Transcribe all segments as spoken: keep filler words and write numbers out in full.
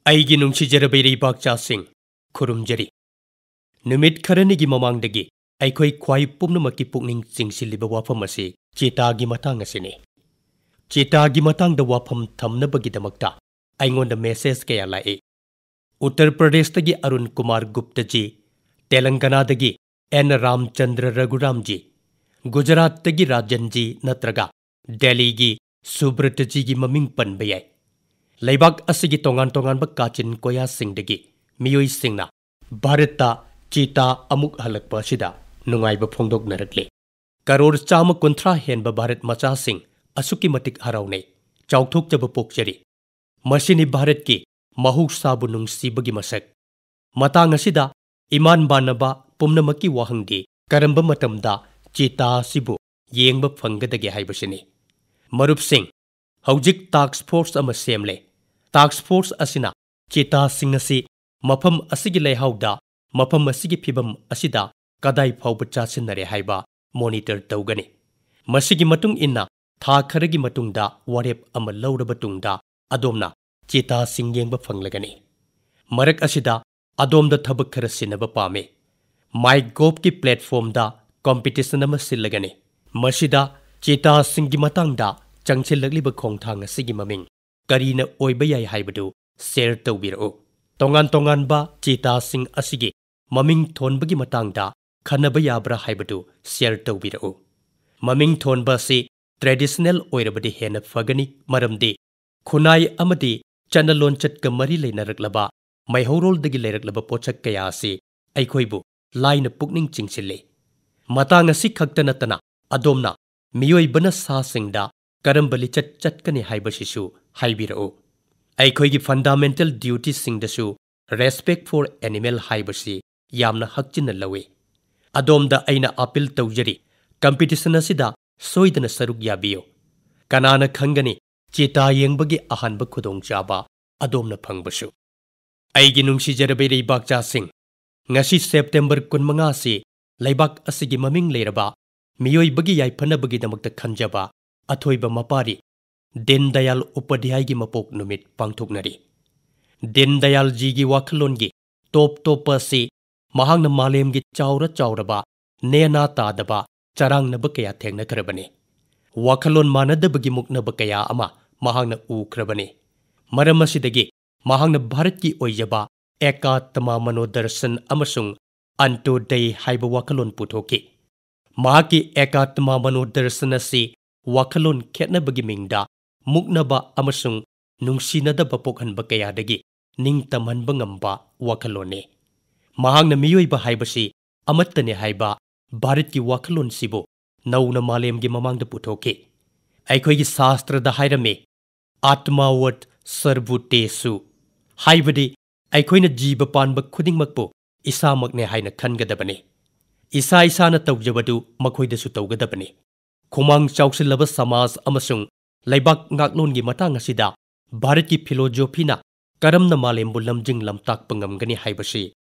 ꯑꯩꯒꯤ ꯅꯨꯡꯁꯤꯖꯔꯕ ꯏꯔꯩꯕꯥꯛꯆꯥꯁꯤꯡ, ꯈꯨꯔꯨꯝꯖꯔꯤ꯫ ꯅꯨꯃꯤꯠ ꯈꯔꯅꯤꯒꯤ ꯃꯃꯥꯡꯗꯒꯤ ꯑꯩꯈꯣꯏ ꯈ꯭ꯋꯥꯏ ꯄꯨꯝꯅꯃꯛꯀꯤ ꯄꯨꯛꯅꯤꯡ ꯆꯤꯡꯁꯤꯜꯂꯤꯕ ꯋꯥꯐꯝ ꯑꯁꯤ ꯆꯤꯇꯥꯒꯤ ꯃꯇꯥꯡ ꯑꯁꯤꯅꯤ꯫ ꯆꯤꯇꯥꯒꯤ ꯃꯇꯥꯡꯗ ꯋꯥꯐꯝ ꯊꯝꯅꯕꯒꯤꯗꯃꯛꯇ ꯑꯩꯉꯣꯟꯗ ꯃꯦꯁꯦꯖ ꯀꯌꯥ ꯂꯥꯛꯏ꯫ ꯎꯠꯇꯔ ꯄ꯭ꯔꯗꯦꯁꯇꯒꯤ ꯑꯔꯨꯟ ꯀꯨꯃꯥꯔ ꯒꯨꯞꯇꯖꯤ, ꯇꯦꯂꯪꯒꯅꯥꯗꯒꯤ ꯑꯦꯟ ꯔꯥꯝꯆꯟꯗ꯭ꯔ ꯔꯘꯨꯔꯥꯝꯖꯤ, ꯒꯨꯖꯔꯥꯠꯇꯒꯤ ꯔꯥꯖꯟꯖꯤ ꯅꯠꯇ꯭ꯔꯒ ꯗꯦꯜꯂꯤꯒꯤ ꯁꯨꯕ꯭ꯔꯇꯖꯤꯒꯤ ꯃꯃꯤꯡ ꯄꯟꯕ ꯌꯥꯏ꯫ ꯂꯩꯕꯥꯛ ꯑꯁꯤꯒꯤ ꯇꯣꯉꯥꯟ ꯇꯣꯉꯥꯟꯕ ꯀꯥꯆꯤꯟ ꯀꯣꯌꯥꯁꯤꯡꯗꯒꯤ ꯃꯤꯑꯣꯏꯁꯤꯡꯅ ꯚꯥꯔꯠꯇ ꯆꯤꯇꯥ ꯑꯃꯨꯛ ꯍꯜꯂꯛꯄ ꯑꯁꯤꯗ ꯅꯨꯡꯉꯥꯏꯕ ꯐꯣꯡꯗꯣꯛꯅꯔꯛꯂꯤ꯫ ꯀꯔꯣꯔ ꯆꯥꯝꯃ ꯀꯨꯟꯊ꯭ꯔꯥ ꯍꯦꯟꯕ ꯚꯥꯔꯠ ꯃꯆꯥꯁꯤꯡ ꯑꯁꯨꯛꯀꯤ ꯃꯇꯤꯛ ꯍꯔꯥꯎꯅꯩ, ꯆꯥꯎꯊꯣꯛꯆꯕ ꯄꯣꯛꯆꯔꯤ꯫ ꯃꯁꯤꯅꯤ ꯚꯥꯔꯠꯀꯤ ꯃꯍꯧꯁꯥꯕꯨ ꯅꯨꯡꯁꯤꯕꯒꯤ ꯃꯁꯛ꯫ ꯃꯇꯥꯡ ꯑꯁꯤꯗ ꯏꯃꯥꯟ ꯃꯥꯟꯅꯕ ꯄꯨꯝꯅꯃꯛꯀꯤ ꯋꯥꯍꯪꯗꯤ ꯀꯔꯝꯕ ꯃꯇꯝꯗ ꯆꯤꯇꯥ ꯑꯁꯤꯕꯨ ꯌꯦꯡꯕ ꯐꯪꯒꯗꯒꯦ ꯍꯥꯏꯕꯁꯤꯅꯤ꯫ ꯃꯔꯨꯞꯁꯤꯡ, ꯍꯧꯖꯤꯛ ꯇꯥꯛꯁ ꯐꯣꯔꯁ ꯑꯃ ꯁꯦꯝꯂꯦ꯫ ꯇꯥꯛꯁ ꯐꯣꯔꯁ ꯑꯁꯤꯅ ꯆꯤꯇꯥꯁꯤꯡ ꯑꯁꯤ ꯃꯐꯝ ꯑꯁꯤꯒꯤ ꯂꯩꯍꯥꯎꯗ, ꯃꯐꯝ ꯑꯁꯤꯒꯤ ꯐꯤꯕꯝ ꯑꯁꯤꯗ ꯀꯗꯥꯏ ꯐꯥꯎꯕ ꯆꯥꯁꯤꯟꯅꯔꯦ ꯍꯥꯏꯕ ꯃꯣꯅꯤꯇꯔ ꯇꯧꯒꯅꯤ꯫ ꯃꯁꯤꯒꯤ ꯃꯇꯨꯡ ꯏꯟꯅ ꯊꯥ ꯈꯔꯒꯤ ꯃꯇꯨꯡꯗ ꯋꯥꯔꯦꯞ ꯑꯃ ꯂꯧꯔꯕ ꯇꯨꯡꯗ ꯑꯗꯣꯝꯅ ꯆꯤꯇꯥꯁꯤꯡ ꯌꯦꯡꯕ ꯐꯪꯂꯒꯅꯤ꯫ ꯃꯔꯛ ꯑꯁꯤꯗ ꯑꯗꯣꯝꯗ ꯊꯕꯛ ꯈꯔ ꯁꯤꯟꯅꯕ ꯄꯥꯝꯃꯤ꯫ ꯃꯥꯏ ꯒꯣꯞꯀꯤ ꯄ꯭ꯂꯦꯠꯐꯣꯝꯗ ꯀꯣꯝꯄꯤꯇꯤꯁꯟ ꯑꯃ ꯁꯤꯜꯂꯒꯅꯤ꯫ ꯃꯁꯤꯗ ꯆꯤꯇꯥꯁꯤꯡꯒꯤ ꯃꯇꯥꯡꯗ ꯆꯪꯁꯤꯜꯂꯛꯂꯤꯕ ꯈꯣꯡꯊꯥꯡ ꯑꯁꯤꯒꯤ ꯃꯃꯤꯡ ꯀꯔꯤꯅ ꯑꯣꯏꯕ ꯌꯥꯏ ꯍꯥꯏꯕꯗꯨ ꯁꯦꯌꯔ ꯇꯧꯕꯤꯔꯛꯎ꯫ ꯇꯣꯉꯥꯟ ꯇꯣꯉꯥꯟꯕ ꯆꯤꯇꯥꯁꯤꯡ ꯑꯁꯤꯒꯤ ꯃꯃꯤꯡ ꯊꯣꯟꯕꯒꯤ ꯃꯇꯥꯡꯗ ꯈꯟꯅꯕ ꯌꯥꯕ꯭ꯔꯥ ꯍꯥꯏꯕꯗꯨ ꯁꯦꯌꯔ ꯇꯧꯕꯤꯔꯛꯎ꯫ ꯃꯃꯤꯡ ꯊꯣꯟꯕ ꯑꯁꯤ ꯇ꯭ꯔꯦꯗꯤꯁꯅꯦꯜ ꯑꯣꯏꯔꯕꯗꯤ ꯍꯦꯟꯅ ꯐꯒꯅꯤ, ꯃꯔꯝꯗꯤ ꯈꯨꯟꯅꯥꯏ ꯑꯃꯗꯤ ꯆꯠꯅ ꯂꯣꯟꯆꯠꯀ ꯃꯔꯤ ꯂꯩꯅꯔꯛꯂꯕ ꯃꯩꯍꯧꯔꯣꯜꯗꯒꯤ ꯂꯩꯔꯛꯂꯕ ꯄꯣꯠꯁꯛ ꯀꯌꯥ ꯑꯁꯤ ꯑꯩꯈꯣꯏꯕꯨ ꯂꯥꯏꯅ ꯄꯨꯛꯅꯤꯡ ꯆꯤꯡꯁꯤꯜꯂꯤ꯫ ꯃꯇꯥꯡ ꯑꯁꯤ ꯈꯛꯇ ꯅꯠꯇꯅ ꯑꯗꯣꯝꯅ ꯃꯤꯑꯣꯏꯕꯅ ꯁꯥꯁꯤꯡꯗ ꯀꯔꯝꯕ ꯂꯤꯆꯠ ꯆꯠꯀꯅꯤ ꯍꯥꯏꯕꯁꯤꯁꯨ ꯍꯥꯏꯕꯤꯔꯛꯎ꯫ ꯑꯩꯈꯣꯏꯒꯤ ꯐꯟꯗꯥꯃꯦꯟꯇꯦꯜ ꯗ꯭ꯌꯨꯇꯤꯁꯤꯡꯗꯁꯨ respect for animal ꯍꯥꯏꯕꯁꯤ ꯌꯥꯝꯅ ꯍꯛꯆꯤꯟꯅ ꯂꯧꯏ꯫ ꯑꯗꯣꯝꯗ ꯑꯩꯅ ꯑꯄꯤꯜ ꯇꯧꯖꯔꯤ, ꯀꯝꯄꯤꯇꯤꯁꯟ ꯑꯁꯤꯗ ꯁꯣꯏꯗꯅ ꯁꯔꯨꯛ ꯌꯥꯕꯤꯌꯨ꯫ ꯀꯅꯥꯅ ꯈꯪꯒꯅꯤ, ꯆꯤꯇꯥ ꯌꯦꯡꯕꯒꯤ ꯑꯍꯥꯟꯕ ꯈꯨꯗꯣꯡꯆꯥꯕ ꯑꯗꯣꯝꯅ ꯐꯪꯕꯁꯨ꯫ ꯑꯩꯒꯤ ꯅꯨꯡꯁꯤꯖꯔꯕ ꯏꯔꯩꯕꯥꯛꯆꯥꯁꯤꯡ, ꯉꯁꯤ ꯁꯦꯞꯇꯦꯝꯕꯔ ꯀꯨꯟꯃꯉꯥ ꯑꯁꯤ ꯂꯩꯕꯥꯛ ꯑꯁꯤꯒꯤ ꯃꯃꯤꯡ ꯂꯩꯔꯕ ꯃꯤꯑꯣꯏꯕꯒꯤ ꯌꯥꯏꯐꯅꯕꯒꯤꯗꯃꯛꯇ ꯈꯟꯖꯕ ꯑꯊꯣꯏꯕ ꯃꯄꯥꯔꯤ ꯗꯤꯟ ꯗꯌꯥꯜ ꯎꯄꯥꯙ꯭ꯌꯥꯌꯒꯤ ꯃꯄꯣꯛ ꯅꯨꯃꯤꯠ ꯄꯥꯡꯊꯣꯛꯅꯔꯤ꯫ ꯗꯤꯟ ꯗꯌꯥꯜꯖꯤꯒꯤ ꯋꯥꯈꯜꯂꯣꯟꯒꯤ ꯇꯣꯞ ꯇꯣꯞꯄ ꯑꯁꯤ ꯃꯍꯥꯛꯅ ꯃꯥꯂꯦꯝꯒꯤ ꯆꯥꯎꯔ ꯆꯥꯎꯔꯕ, ꯅꯦꯅꯥ ꯇꯥꯗꯕ ꯆꯔꯥꯡꯅꯕ ꯀꯌꯥ ꯊꯦꯡꯅꯈ꯭ꯔꯕꯅꯤ꯫ ꯋꯥꯈꯜꯂꯣꯟ ꯃꯥꯟꯅꯗꯕꯒꯤ ꯃꯨꯛꯅꯕ ꯀꯌꯥ ꯑꯃ ꯃꯍꯥꯛꯅ ꯎꯈ꯭ꯔꯕꯅꯤ꯫ ꯃꯔꯝ ꯑꯁꯤꯗꯒꯤ ꯃꯍꯥꯛꯅ ꯚꯥꯔꯠꯀꯤ ꯑꯣꯏꯖꯕ ꯑꯦꯀꯥꯇꯃ ꯃꯅꯣꯗꯔꯁꯟ ꯑꯃꯁꯨꯡ ꯑꯟꯇꯣꯗꯩ ꯍꯥꯏꯕ ꯋꯥꯈꯜꯂꯣꯟ ꯄꯨꯊꯣꯛꯈꯤ꯫ ꯃꯍꯥꯛꯀꯤ ꯑꯦꯀꯥꯇꯃ ꯃꯅꯣꯗꯔꯁꯟ ꯑꯁꯤ ꯋꯥꯈꯜꯂꯣꯟ ꯈꯦꯠꯅꯕꯒꯤ ꯃꯤꯡꯗ ꯃꯨꯛꯅꯕ ꯑꯃꯁꯨꯡ ꯅꯨꯡꯁꯤꯅꯗꯕ ꯄꯣꯛꯍꯟꯕ ꯀꯌꯥꯗꯒꯤ ꯅꯤꯡꯇꯝꯍꯟꯕ ꯉꯝꯕ ꯋꯥꯈꯜꯂꯣꯟꯅꯤ꯫ ꯃꯍꯥꯛꯅ ꯃꯤꯑꯣꯏꯕ ꯍꯥꯏꯕꯁꯤ ꯑꯃꯠꯇꯅꯤ ꯍꯥꯏꯕ ꯚꯥꯔꯠꯀꯤ ꯋꯥꯈꯜꯂꯣꯟꯁꯤꯕꯨ ꯅꯧꯅ ꯃꯥꯂꯦꯝꯒꯤ ꯃꯃꯥꯡꯗ ꯄꯨꯊꯣꯛꯈꯤ꯫ ꯑꯩꯈꯣꯏꯒꯤ ꯁꯥꯁꯇ꯭ꯔꯗ ꯍꯥꯏꯔꯝꯃꯤ, "ꯑꯥꯇꯃꯥꯋꯠ ꯁꯔꯕꯨꯇꯦꯁꯨ", ꯍꯥꯏꯕꯗꯤ ꯑꯩꯈꯣꯏꯅ ꯖꯤꯕ ꯄꯥꯟꯕ ꯈꯨꯗꯤꯡꯃꯛꯄꯨ ꯏꯁꯥꯃꯛꯅꯦ ꯍꯥꯏꯅ ꯈꯟꯒꯗꯕꯅꯤ꯫ ꯏꯁꯥ ꯏꯁꯥꯅ ꯇꯧꯖꯕꯗꯨ ꯃꯈꯣꯏꯗꯁꯨ ꯇꯧꯒꯗꯕꯅꯤ꯫ ꯈꯨꯃꯥꯡ ꯆꯥꯎꯁꯤꯜꯂꯕ ꯁꯃꯥꯖ ꯑꯃꯁꯨꯡ ꯂꯩꯕꯥꯛ ꯉꯥꯛꯂꯣꯟꯒꯤ ꯃꯇꯥꯡ ꯑꯁꯤꯗ ꯚꯥꯔꯠꯀꯤ ꯐꯤꯂꯣꯖꯣꯐꯤꯅ ꯀꯔꯝꯅ ꯃꯥꯂꯦꯝꯕꯨ ꯂꯝꯖꯤꯡ ꯂꯝꯇꯥꯛꯄ ꯉꯝꯒꯅꯤ ꯍꯥꯏꯕꯁꯤ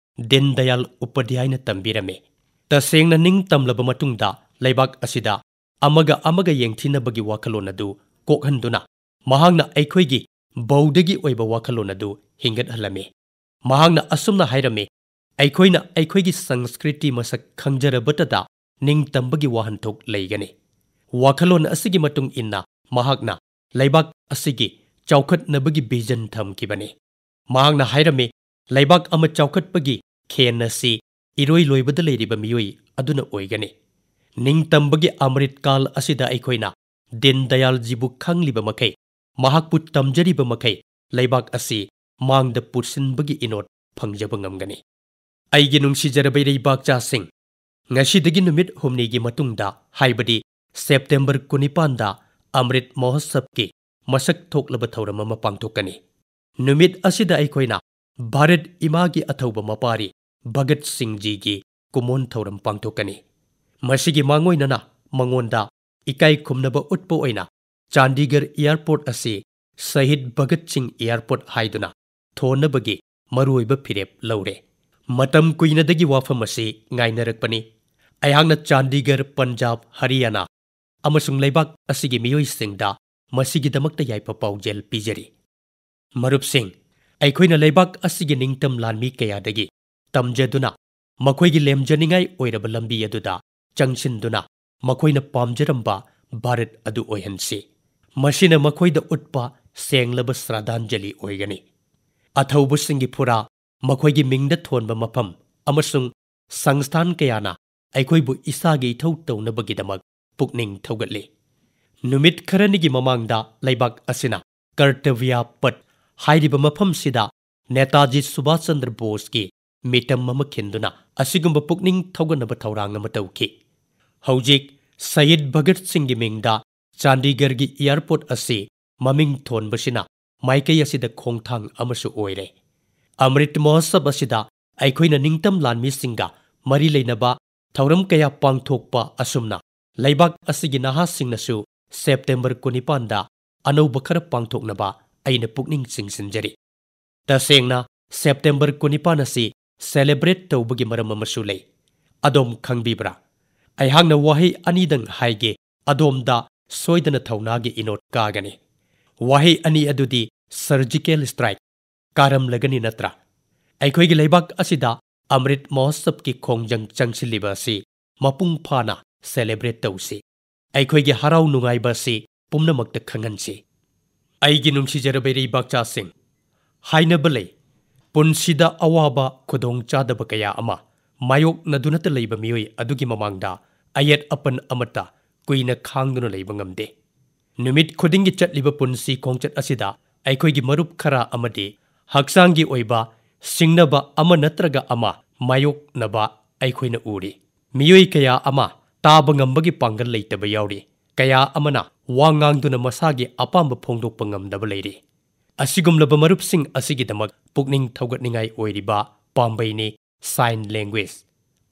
ꯗꯤꯟ ꯗꯌꯥꯜ ꯎꯄꯥꯙ꯭ꯌꯥꯌꯅ ꯇꯝꯕꯤꯔꯝꯃꯤ꯫ ꯇꯁꯦꯡꯅ ꯅꯤꯡꯇꯝꯂꯕ ꯃꯇꯨꯡꯗ ꯂꯩꯕꯥꯛ ꯑꯁꯤꯗ ꯑꯃꯒ ꯑꯃꯒ ꯌꯦꯡꯊꯤꯅꯕꯒꯤ ꯋꯥꯈꯜꯂꯣꯟ ꯑꯗꯨ ꯀꯣꯛꯍꯟꯗꯨꯅ ꯃꯍꯥꯛꯅ ꯑꯩꯈꯣꯏꯒꯤ ꯕꯧꯗꯒꯤ ꯑꯣꯏꯕ ꯋꯥꯈꯜꯂꯣꯟ ꯑꯗꯨ ꯍꯤꯡꯒꯠꯍꯜꯂꯝꯃꯤ꯫ ꯃꯍꯥꯛꯅ ꯑꯁꯨꯝꯅ ꯍꯥꯏꯔꯝꯃꯤ, "ꯑꯩꯈꯣꯏꯅ ꯑꯩꯈꯣꯏꯒꯤ ꯁꯪꯁꯀ꯭ꯔꯤꯇꯤ ꯃꯁꯛ ꯈꯪꯖꯔꯕꯇꯗ ꯅꯤꯡꯇꯝꯕꯒꯤ ꯋꯥꯍꯟꯊꯣꯛ ꯂꯩꯒꯅꯤ"꯫ ꯋꯥꯈꯜꯂꯣꯟ ꯑꯁꯤꯒꯤ ꯃꯇꯨꯡ ꯏꯟꯅ ꯃꯍꯥꯛꯅ ꯂꯩꯕꯥꯛ ꯑꯁꯤꯒꯤ ꯆꯥꯎꯈꯠꯅꯕꯒꯤ ꯚꯤꯖꯟ ꯊꯝꯈꯤꯕꯅꯤ꯫ ꯃꯍꯥꯛꯅ ꯍꯥꯏꯔꯝꯃꯤ, "ꯂꯩꯕꯥꯛ ꯑꯃ ꯆꯥꯎꯈꯠꯄꯒꯤ ꯈꯦꯟ ꯑꯁꯤ ꯏꯔꯣꯏ ꯂꯣꯏꯕꯗ ꯂꯩꯔꯤꯕ ꯃꯤꯑꯣꯏ ꯑꯗꯨꯅ ꯑꯣꯏꯒꯅꯤ"꯫ ꯅꯤꯡꯇꯝꯕꯒꯤ ꯑꯃ꯭ꯔꯤꯠ ꯀꯥꯜ ꯑꯁꯤꯗ ꯑꯩꯈꯣꯏꯅ ꯗꯤꯟ ꯗꯌꯥꯜꯖꯤꯕꯨ ꯈꯪꯂꯤꯕ ꯃꯈꯩ, ꯃꯍꯥꯛꯄꯨ ꯇꯝꯖꯔꯤꯕ ꯃꯈꯩ, ꯂꯩꯕꯥꯛ ꯑꯁꯤ ꯃꯥꯡꯗ ꯄꯨꯁꯤꯟꯕꯒꯤ ꯏꯅꯣꯠ ꯐꯪꯖꯕ ꯉꯝꯒꯅꯤ꯫ ꯑꯩꯒꯤ ꯅꯨꯡꯁꯤꯖꯔꯕ ꯏꯔꯩꯕꯥꯛꯆꯥꯁꯤꯡ, ꯉꯁꯤꯗꯒꯤ ꯅꯨꯃꯤꯠ ꯍꯨꯝꯅꯤꯒꯤ ꯃꯇꯨꯡꯗ, ꯍꯥꯏꯕꯗꯤ ꯁꯦꯞꯇꯦꯝꯕꯔ ꯀꯨꯟꯅꯤꯄꯥꯟꯗ ꯑꯃ꯭ꯔꯤꯠ ꯃꯍꯣꯠꯁꯕꯀꯤ ꯃꯁꯛ ꯊꯣꯛꯂꯕ ꯊꯧꯔꯝ ꯑꯃ ꯄꯥꯡꯊꯣꯛꯀꯅꯤ꯫ ꯅꯨꯃꯤꯠ ꯑꯁꯤꯗ ꯑꯩꯈꯣꯏꯅ ꯚꯥꯔꯠ ꯏꯃꯥꯒꯤ ꯑꯊꯧꯕ ꯃꯄꯥꯔꯤ ꯚꯒꯠ ꯁꯤꯡꯖꯤꯒꯤ ꯀꯨꯃꯣꯟ ꯊꯧꯔꯝ ꯄꯥꯡꯊꯣꯛꯀꯅꯤ꯫ ꯃꯁꯤꯒꯤ ꯃꯥꯡꯑꯣꯏꯅꯅ ꯃꯉꯣꯟꯗ ꯏꯀꯥꯏ ꯈꯨꯝꯅꯕ ꯎꯠꯄ ꯑꯣꯏꯅ ꯆꯥꯟꯗꯤꯒꯔ ꯑꯦꯌꯔꯄꯣꯔꯠ ꯑꯁꯤ ꯁꯍꯤꯗ ꯚꯒꯠ ꯁꯤꯡ ꯑꯦꯌꯔꯄꯣꯔꯠ ꯍꯥꯏꯗꯨꯅ ꯊꯣꯟꯅꯕꯒꯤ ꯃꯔꯨꯑꯣꯏꯕ ꯐꯤꯔꯦꯞ ꯂꯧꯔꯦ꯫ ꯃꯇꯝ ꯀꯨꯏꯅꯗꯒꯤ ꯋꯥꯐꯝ ꯑꯁꯤ ꯉꯥꯏꯅꯔꯛꯄꯅꯤ꯫ ꯑꯩꯍꯥꯛꯅ ꯆꯥꯟꯗꯤꯒꯔ, ꯄꯟꯖꯥꯕ, ꯍꯔꯤꯌꯥꯅꯥ ꯑꯃꯁꯨꯡ ꯂꯩꯕꯥꯛ ꯑꯁꯤꯒꯤ ꯃꯤꯑꯣꯏꯁꯤꯡꯗ ꯃꯁꯤꯒꯤꯗꯃꯛꯇ ꯌꯥꯏꯐ ꯄꯥꯎꯖꯦꯜ ꯄꯤꯖꯔꯤ꯫ ꯃꯔꯨꯞꯁꯤꯡ, ꯑꯩꯈꯣꯏꯅ ꯂꯩꯕꯥꯛ ꯑꯁꯤꯒꯤ ꯅꯤꯡꯇꯝ ꯂꯥꯟꯃꯤ ꯀꯌꯥꯗꯒꯤ ꯇꯝꯖꯗꯨꯅ, ꯃꯈꯣꯏꯒꯤ ꯂꯦꯝꯖꯅꯤꯡꯉꯥꯏ ꯑꯣꯏꯔꯕ ꯂꯝꯕꯤ ꯑꯗꯨꯗ ꯆꯪꯁꯤꯟꯗꯨꯅ, ꯃꯈꯣꯏꯅ ꯄꯥꯝꯖꯔꯝꯕ ꯚꯥꯔꯠ ꯑꯗꯨ ꯑꯣꯏꯍꯟꯁꯤ꯫ ꯃꯁꯤꯅ ꯃꯈꯣꯏꯗ ꯎꯠꯄ ꯁꯦꯡꯂꯕ ꯁ꯭ꯔꯥꯗꯥꯟꯖꯂꯤ ꯑꯣꯏꯒꯅꯤ꯫ ꯑꯊꯧꯕꯁꯤꯡꯒꯤ ꯐꯨꯔꯥ, ꯃꯈꯣꯏꯒꯤ ꯃꯤꯡꯗ ꯊꯣꯟꯕ ꯃꯐꯝ ꯑꯃꯁꯨꯡ ꯁꯪꯁꯊꯥꯟ ꯀꯌꯥꯅ ꯑꯩꯈꯣꯏꯕꯨ ꯏꯁꯥꯒꯤ ꯏꯊꯧ ꯇꯧꯅꯕꯒꯤꯗꯃꯛ ꯄꯨꯛꯅꯤꯡ ꯊꯧꯒꯠꯂꯤ꯫ ꯅꯨꯃꯤꯠ ꯈꯔꯅꯤꯒꯤ ꯃꯃꯥꯡꯗ ꯂꯩꯕꯥꯛ ꯑꯁꯤꯅ ꯀꯔꯇꯚ꯭ꯌ ꯄꯠ ꯍꯥꯏꯔꯤꯕ ꯃꯐꯝꯁꯤꯗ ꯅꯦꯇꯥꯖꯤ ꯁꯨꯚꯥꯁ ꯆꯟꯗ꯭ꯔ ꯕꯣꯁꯀꯤ ꯃꯤꯇꯝ ꯑꯃ ꯈꯤꯟꯗꯨꯅ ꯑꯁꯤꯒꯨꯝꯕ ꯄꯨꯛꯅꯤꯡ ꯊꯧꯒꯠꯅꯕ ꯊꯧꯔꯥꯡ ꯑꯃ ꯇꯧꯈꯤ꯫ ꯍꯧꯖꯤꯛ ꯁꯌꯤꯗ ꯚꯒꯠ ꯁꯤꯡꯒꯤ ꯃꯤꯡꯗ ꯆꯥꯟꯗꯤꯒꯔꯒꯤ ꯑꯦꯌꯔꯄꯣꯔꯠ ꯑꯁꯤ ꯃꯃꯤꯡ ꯊꯣꯟꯕꯁꯤꯅ ꯃꯥꯏꯀꯩ ꯑꯁꯤꯗ ꯈꯣꯡꯊꯥꯡ ꯑꯃꯁꯨ ꯑꯣꯏꯔꯦ꯫ ꯑꯃ꯭ꯔꯤꯠ ꯃꯍꯣꯠꯁꯕ ꯑꯁꯤꯗ ꯑꯩꯈꯣꯏꯅ ꯅꯤꯡꯇꯝ ꯂꯥꯟꯃꯤꯁꯤꯡꯒ ꯃꯔꯤ ꯂꯩꯅꯕ ꯊꯧꯔꯝ ꯀꯌꯥ ꯄꯥꯡꯊꯣꯛꯄ ꯑꯁꯨꯝꯅ ꯂꯩꯕꯥꯛ ꯑꯁꯤꯒꯤ ꯅꯍꯥꯁꯤꯡꯅꯁꯨ ꯁꯦꯞꯇꯦꯝꯕꯔ ꯀꯨꯟꯅꯤꯄꯥꯟꯗ ꯑꯅꯧꯕ ꯈꯔ ꯄꯥꯡꯊꯣꯛꯅꯕ ꯑꯩꯅ ꯄꯨꯛꯅꯤꯡ ꯆꯤꯡꯁꯤꯟꯖꯔꯤ꯫ ꯇꯁꯦꯡꯅ, ꯁꯦꯞꯇꯦꯝꯕꯔ ꯀꯨꯟꯅꯤꯄꯥꯟ ꯑꯁꯤ ꯁꯦꯂꯦꯕ꯭ꯔꯦꯠ ꯇꯧꯕꯒꯤ ꯃꯔꯝ ꯑꯃꯁꯨ ꯂꯩ꯫ ꯑꯗꯣꯝ ꯈꯪꯕꯤꯕ꯭ꯔꯥ? ꯑꯩꯍꯥꯛꯅ ꯋꯥꯍꯩ ꯑꯅꯤꯗꯪ ꯍꯥꯏꯒꯦ, ꯑꯗꯣꯝꯗ ꯁꯣꯏꯗꯅ ꯊꯧꯅꯥꯒꯤ ꯏꯅꯣꯠ ꯀꯥꯒꯅꯤ꯫ ꯋꯥꯍꯩ ꯑꯅꯤ ꯑꯗꯨꯗꯤ ꯁꯔꯖꯤꯀꯦꯜ ꯁ꯭ꯇ꯭ꯔꯥꯏꯛ ꯀꯥꯔꯝꯂꯒꯅꯤ, ꯅꯠꯇ꯭ꯔꯥ? ꯑꯩꯈꯣꯏꯒꯤ ꯂꯩꯕꯥꯛ ꯑꯁꯤꯗ ꯑꯃ꯭ꯔꯤꯠ ꯃꯍꯣꯠꯁꯕꯀꯤ ꯈꯣꯡꯖꯪ ꯆꯪꯁꯤꯜꯂꯤꯕ ꯑꯁꯤ ꯃꯄꯨꯡ ꯐꯥꯅ ꯁꯦꯂꯦꯕ꯭ꯔꯦꯠ ꯇꯧꯁꯤ꯫ ꯑꯩꯈꯣꯏꯒꯤ ꯍꯔꯥꯎ ꯅꯨꯡꯉꯥꯏꯕ ꯑꯁꯤ ꯄꯨꯝꯅꯃꯛꯇ ꯈꯪꯍꯟꯁꯤ꯫ ꯑꯩꯒꯤ ꯅꯨꯡꯁꯤꯖꯔꯕ ꯏꯔꯩꯕꯥꯛꯆꯥꯁꯤꯡ, ꯍꯥꯏꯅꯕ ꯂꯩ, ꯄꯨꯟꯁꯤꯗ ꯑꯋꯥꯕ ꯈꯨꯗꯣꯡꯆꯥꯗꯕ ꯀꯌꯥ ꯑꯃ ꯃꯥꯌꯣꯛꯅꯗꯨꯅꯇ ꯂꯩꯕ ꯃꯤꯑꯣꯏ ꯑꯗꯨꯒꯤ ꯃꯃꯥꯡꯗ ꯑꯌꯦꯠ ꯑꯄꯟ ꯑꯃꯠꯇ ꯀꯨꯏꯅ ꯈꯥꯡꯗꯨꯅ ꯂꯩꯕ ꯉꯝꯗꯦ꯫ ꯅꯨꯃꯤꯠ ꯈꯨꯗꯤꯡꯒꯤ ꯆꯠꯂꯤꯕ ꯄꯨꯟꯁꯤ ꯈꯣꯡꯆꯠ ꯑꯁꯤꯗ ꯑꯩꯈꯣꯏꯒꯤ ꯃꯔꯨꯞ ꯈꯔ ꯑꯃꯗꯤ ꯍꯛꯆꯥꯡꯒꯤ ꯑꯣꯏꯕ ꯁꯤꯡꯅꯕ ꯑꯃ ꯅꯠꯇ꯭ꯔꯒ ꯑꯃ ꯃꯥꯌꯣꯛꯅꯕ ꯑꯩꯈꯣꯏꯅ ꯎꯔꯤ꯫ ꯃꯤꯑꯣꯏ ꯀꯌꯥ ꯑꯃ ꯇꯥꯕ ꯉꯝꯕꯒꯤ ꯄꯥꯡꯒꯜ ꯂꯩꯇꯕ ꯌꯥꯎꯔꯤ꯫ ꯀꯌꯥ ꯑꯃꯅ ꯋꯥ ꯉꯥꯡꯗꯨꯅ ꯃꯁꯥꯒꯤ ꯑꯄꯥꯝꯕ ꯐꯣꯡꯗꯣꯛꯄ ꯉꯝꯗꯕ ꯂꯩꯔꯤ꯫ ꯑꯁꯤꯒꯨꯝꯂꯕ ꯃꯔꯨꯞꯁꯤꯡ ꯑꯁꯤꯒꯤꯗꯃꯛ ꯄꯨꯛꯅꯤꯡ ꯊꯧꯒꯠꯅꯤꯡꯉꯥꯏ ꯑꯣꯏꯔꯤꯕ ꯄꯥꯝꯕꯩꯅꯤ ꯁꯥꯏꯟ ꯂꯦꯡꯒ꯭ꯋꯦꯖ꯫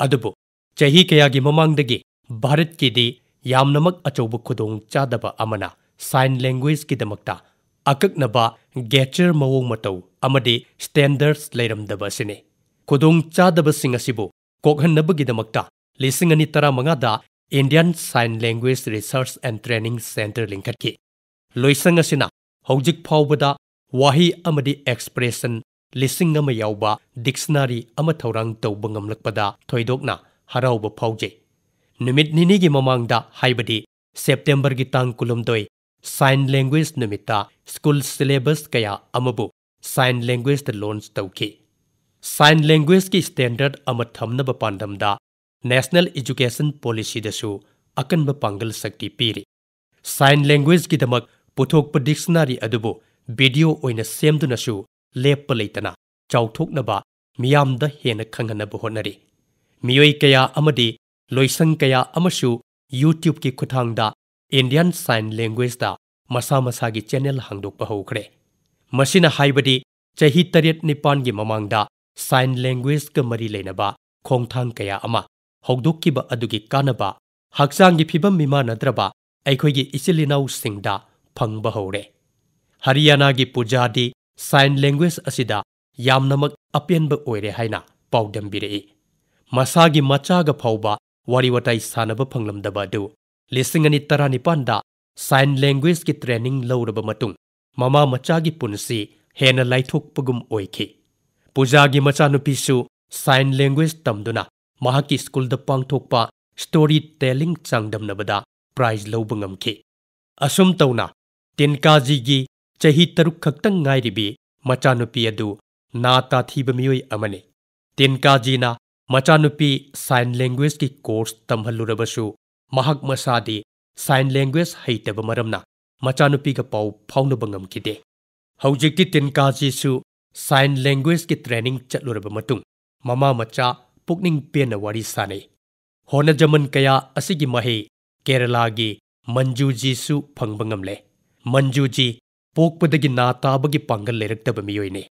ꯑꯗꯨꯕꯨ ꯆꯍꯤ ꯀꯌꯥꯒꯤ ꯃꯃꯥꯡꯗꯒꯤ ꯚꯥꯔꯠꯀꯤꯗꯤ ꯌꯥꯝꯅꯃꯛ ꯑꯆꯧꯕ ꯈꯨꯗꯣꯡꯆꯥꯗꯕ ꯑꯃꯅ ꯁꯥꯏꯟ ꯂꯦꯡꯒ꯭ꯋꯦꯖꯀꯤꯗꯃꯛꯇ ꯑꯀꯛꯅꯕ ꯒꯦꯆꯔ ꯃꯑꯣꯡ ꯃꯇꯧ ꯑꯃꯗꯤ ꯁ꯭ꯇꯦꯟꯗꯔꯗꯁ ꯂꯩꯔꯝꯗꯕ ꯑꯁꯤꯅꯤ꯫ ꯈꯨꯗꯣꯡꯆꯥꯗꯕꯁꯤꯡ ꯑꯁꯤꯕꯨ ꯀꯣꯛꯍꯟꯅꯕꯒꯤꯗꯃꯛꯇ ꯂꯤꯁꯤꯡ ꯑꯅꯤ ꯇꯔꯥꯃꯉꯥꯗ Indian Sign Language Research and Training Centre ꯂꯤꯡꯈꯠꯈꯤ꯫ ꯂꯣꯏꯁꯪ ꯑꯁꯤꯅ ꯍꯧꯖꯤꯛ ꯐꯥꯎꯕꯗ ꯋꯥꯍꯩ ꯑꯃꯗꯤ expression ꯂꯤꯁꯤꯡ ꯑꯃ ꯌꯥꯎꯕ dictionary ꯑꯃ ꯊꯧꯔꯥꯡ ꯇꯧꯕ ꯉꯝꯂꯛꯄꯗ ꯊꯣꯏꯗꯣꯛꯅ ꯍꯔꯥꯎꯕ ꯐꯥꯎꯖꯩ꯫ ꯅꯨꯃꯤꯠ ꯅꯤꯅꯤꯒꯤ ꯃꯃꯥꯡꯗ, ꯍꯥꯏꯕꯗꯤ ꯁꯦꯞꯇꯦꯝꯕꯔꯒꯤ ꯇꯥꯡ ꯀꯨꯟꯍꯨꯝꯗꯣꯏ, sign language ꯅꯨꯃꯤꯠꯇ school syllabus ꯀꯌꯥ ꯑꯃꯕꯨ sign language ꯇ launch ꯇꯧꯈꯤ꯫ Sign language ꯀꯤ standard ꯑꯃ ꯊꯝꯅꯕ ꯄꯥꯟꯗꯝꯗ National Education Policy ꯗꯁꯨ ꯑꯀꯟꯕ ꯄꯥꯡꯒꯜ ꯁꯛꯇꯤ ꯄꯤꯔꯤ꯫ Sign language ꯀꯤꯗꯃꯛ ꯄꯨꯊꯣꯛꯄ dictionary ꯑꯗꯨꯕꯨ video ꯑꯣꯏꯅ ꯁꯦꯝꯗꯨꯅꯁꯨ ꯂꯦꯞꯄ ꯂꯩꯇꯅ ꯆꯥꯎꯊꯣꯛꯅꯕ ꯃꯤꯌꯥꯝꯗ ꯍꯦꯟꯅ ꯈꯪꯍꯟꯅꯕ ꯍꯣꯠꯅꯔꯤ꯫ ꯃꯤꯑꯣꯏ ꯀꯌꯥ ꯑꯃꯗꯤ ꯂꯣꯏꯁꯪ ꯀꯌꯥ ꯑꯃꯁꯨ YouTube ꯀꯤ ꯈꯨꯠꯊꯥꯡꯗ Indian Sign Language ꯇ ꯃꯁꯥ ꯃꯁꯥꯒꯤ channel ꯍꯥꯡꯗꯣꯛꯄ ꯍꯧꯈ꯭ꯔꯦ꯫ ꯃꯁꯤꯅ ꯍꯥꯏꯕꯗꯤ ꯆꯍꯤ ꯇꯔꯦꯠ ꯅꯤꯄꯥꯟꯒꯤ ꯃꯃꯥꯡꯗ sign language ꯀ ꯃꯔꯤ ꯂꯩꯅꯕ ꯈꯣꯡꯊꯥꯡ ꯀꯌꯥ ꯑꯃ ꯍꯧꯗꯣꯛꯈꯤꯕ ꯑꯗꯨꯒꯤ ꯀꯥꯟꯅꯕ ꯍꯛꯆꯥꯡꯒꯤ ꯐꯤꯕꯝ ꯃꯤꯃꯥꯟꯅꯗ꯭ꯔꯕ ꯑꯩꯈꯣꯏꯒꯤ ꯏꯆꯤꯜ ꯏꯅꯥꯎꯁꯤꯡꯗ ꯐꯪꯕ ꯍꯧꯔꯦ꯫ ꯍꯔꯤꯌꯥꯅꯥꯒꯤ ꯄꯨꯖꯥꯗꯤ sign language ꯑꯁꯤꯗ ꯌꯥꯝꯅꯃꯛ ꯑꯄꯦꯟꯕ ꯑꯣꯏꯔꯦ ꯍꯥꯏꯅ ꯄꯥꯎꯗꯝꯕꯤꯔꯛꯏ꯫ ꯃꯁꯥꯒꯤ ꯃꯆꯥꯒ ꯐꯥꯎꯕ ꯋꯥꯔꯤ ꯋꯥꯇꯥꯏ ꯁꯥꯟꯅꯕ ꯐꯪꯂꯝꯗꯕ ꯑꯗꯨ ꯂꯤꯁꯤꯡ ꯑꯅꯤ ꯇꯔꯥꯅꯤꯄꯥꯟꯗ sign language ꯀꯤ training ꯂꯧꯔꯕ ꯃꯇꯨꯡ ꯃꯃꯥ ꯃꯆꯥꯒꯤ ꯄꯨꯟꯁꯤ ꯍꯦꯟꯅ ꯂꯥꯏꯊꯣꯛꯄꯒꯨꯝ ꯑꯣꯏꯈꯤ꯫ ꯄꯨꯖꯥꯒꯤ ꯃꯆꯥꯅꯨꯄꯤꯁꯨ sign language ꯇꯝꯗꯨꯅ ꯃꯍꯥꯛꯀꯤ school ꯗ ꯄꯥꯡꯊꯣꯛꯄ story telling ꯆꯥꯡꯗꯝꯅꯕꯗ prize ꯂꯧꯕ ꯉꯝꯈꯤ꯫ ꯑꯁꯨꯝ ꯇꯧꯅ, ꯇꯤꯟꯀꯥꯖꯤꯒꯤ ꯆꯍꯤ ꯇꯔꯨꯛ ꯈꯛꯇꯪ ꯉꯥꯏꯔꯤꯕꯤ ꯃꯆꯥꯅꯨꯄꯤ ꯑꯗꯨ ꯅꯥ ꯇꯥꯊꯤꯕ ꯃꯤꯑꯣꯏ ꯑꯃꯅꯤ꯫ ꯇꯤꯟꯀꯥꯖꯤꯅ ꯃꯆꯥꯅꯨꯄꯤ sign language ꯀꯤ course ꯇꯝꯍꯜꯂꯨꯔꯕꯁꯨ, ꯃꯍꯥꯛ ꯃꯁꯥꯗꯤ sign language ꯍꯩꯇꯕ ꯃꯔꯝꯅ ꯃꯆꯥꯅꯨꯄꯤꯒ ꯄꯥꯎ ꯐꯥꯎꯅꯕ ꯉꯝꯈꯤꯗꯦ꯫ ꯍꯧꯖꯤꯛꯇꯤ ꯇꯤꯟꯀꯥꯖꯤꯁꯨ sign language ꯀꯤ training ꯆꯠꯂꯨꯔꯕ ꯃꯇꯨꯡ ꯃꯃꯥ ꯃꯆꯥ ꯄꯨꯛꯅꯤꯡ ꯄꯦꯟꯅ ꯋꯥꯔꯤ ꯁꯥꯅꯩ꯫ ꯍꯣꯠꯅꯖꯃꯟ ꯀꯌꯥ ꯑꯁꯤꯒꯤ ꯃꯍꯩ ꯀꯦꯔꯂꯥꯒꯤ ꯃꯟꯖꯨꯖꯤꯁꯨ ꯐꯪꯕ ꯉꯝꯂꯦ꯫ ꯃꯟꯖꯨꯖꯤ ꯄꯣꯛꯄꯗꯒꯤ ꯅꯥ ꯇꯥꯕꯒꯤ ꯄꯥꯡꯒꯜ ꯂꯩꯔꯛꯇꯕ ꯃꯤꯑꯣꯏꯅꯤ꯫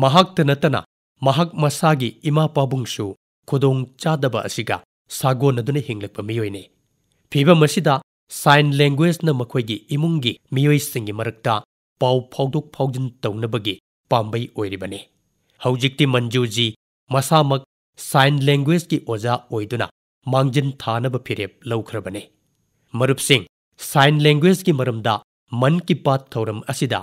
ꯃꯍꯥꯛꯇ ꯅꯠꯇꯅ ꯃꯍꯥꯛ ꯃꯁꯥꯒꯤ ꯏꯃꯥ ꯄꯥꯕꯨꯡꯁꯨ ꯈꯨꯗꯣꯡ ꯆꯥꯗꯕ ꯑꯁꯤꯒ ꯁꯥꯒꯣꯟꯅꯗꯨꯅ ꯍꯤꯡꯂꯛꯄ ꯃꯤꯑꯣꯏꯅꯤ꯫ ꯐꯤꯚꯝ ꯑꯁꯤꯗ sign language ꯅ ꯃꯈꯣꯏꯒꯤ ꯏꯃꯨꯡꯒꯤ ꯃꯤꯑꯣꯏꯁꯤꯡꯒꯤ ꯃꯔꯛꯇ ꯄꯥꯎ ꯐꯥꯎꯗꯣꯛ ꯐꯥꯎꯖꯤꯟ ꯇꯧꯅꯕꯒꯤ ꯄꯥꯝꯕꯩ ꯑꯣꯏꯔꯤꯕꯅꯤ꯫ ꯍꯧꯖꯤꯛꯇꯤ ꯃꯟꯖꯨꯖꯤ ꯃꯁꯥꯃꯛ sign language ꯀꯤ ꯑꯣꯖꯥ ꯑꯣꯏꯗꯨꯅ ꯃꯥꯡꯖꯤꯟ ꯊꯥꯅꯕ ꯐꯤꯔꯦꯞ ꯂꯧꯈ꯭ꯔꯕꯅꯤ꯫ ꯃꯔꯨꯞꯁꯤꯡ, sign language ꯀꯤ ꯃꯔꯝꯗ ꯃꯟ ꯀꯤ ꯕꯥꯠ ꯊꯧꯔꯝ ꯑꯁꯤꯗ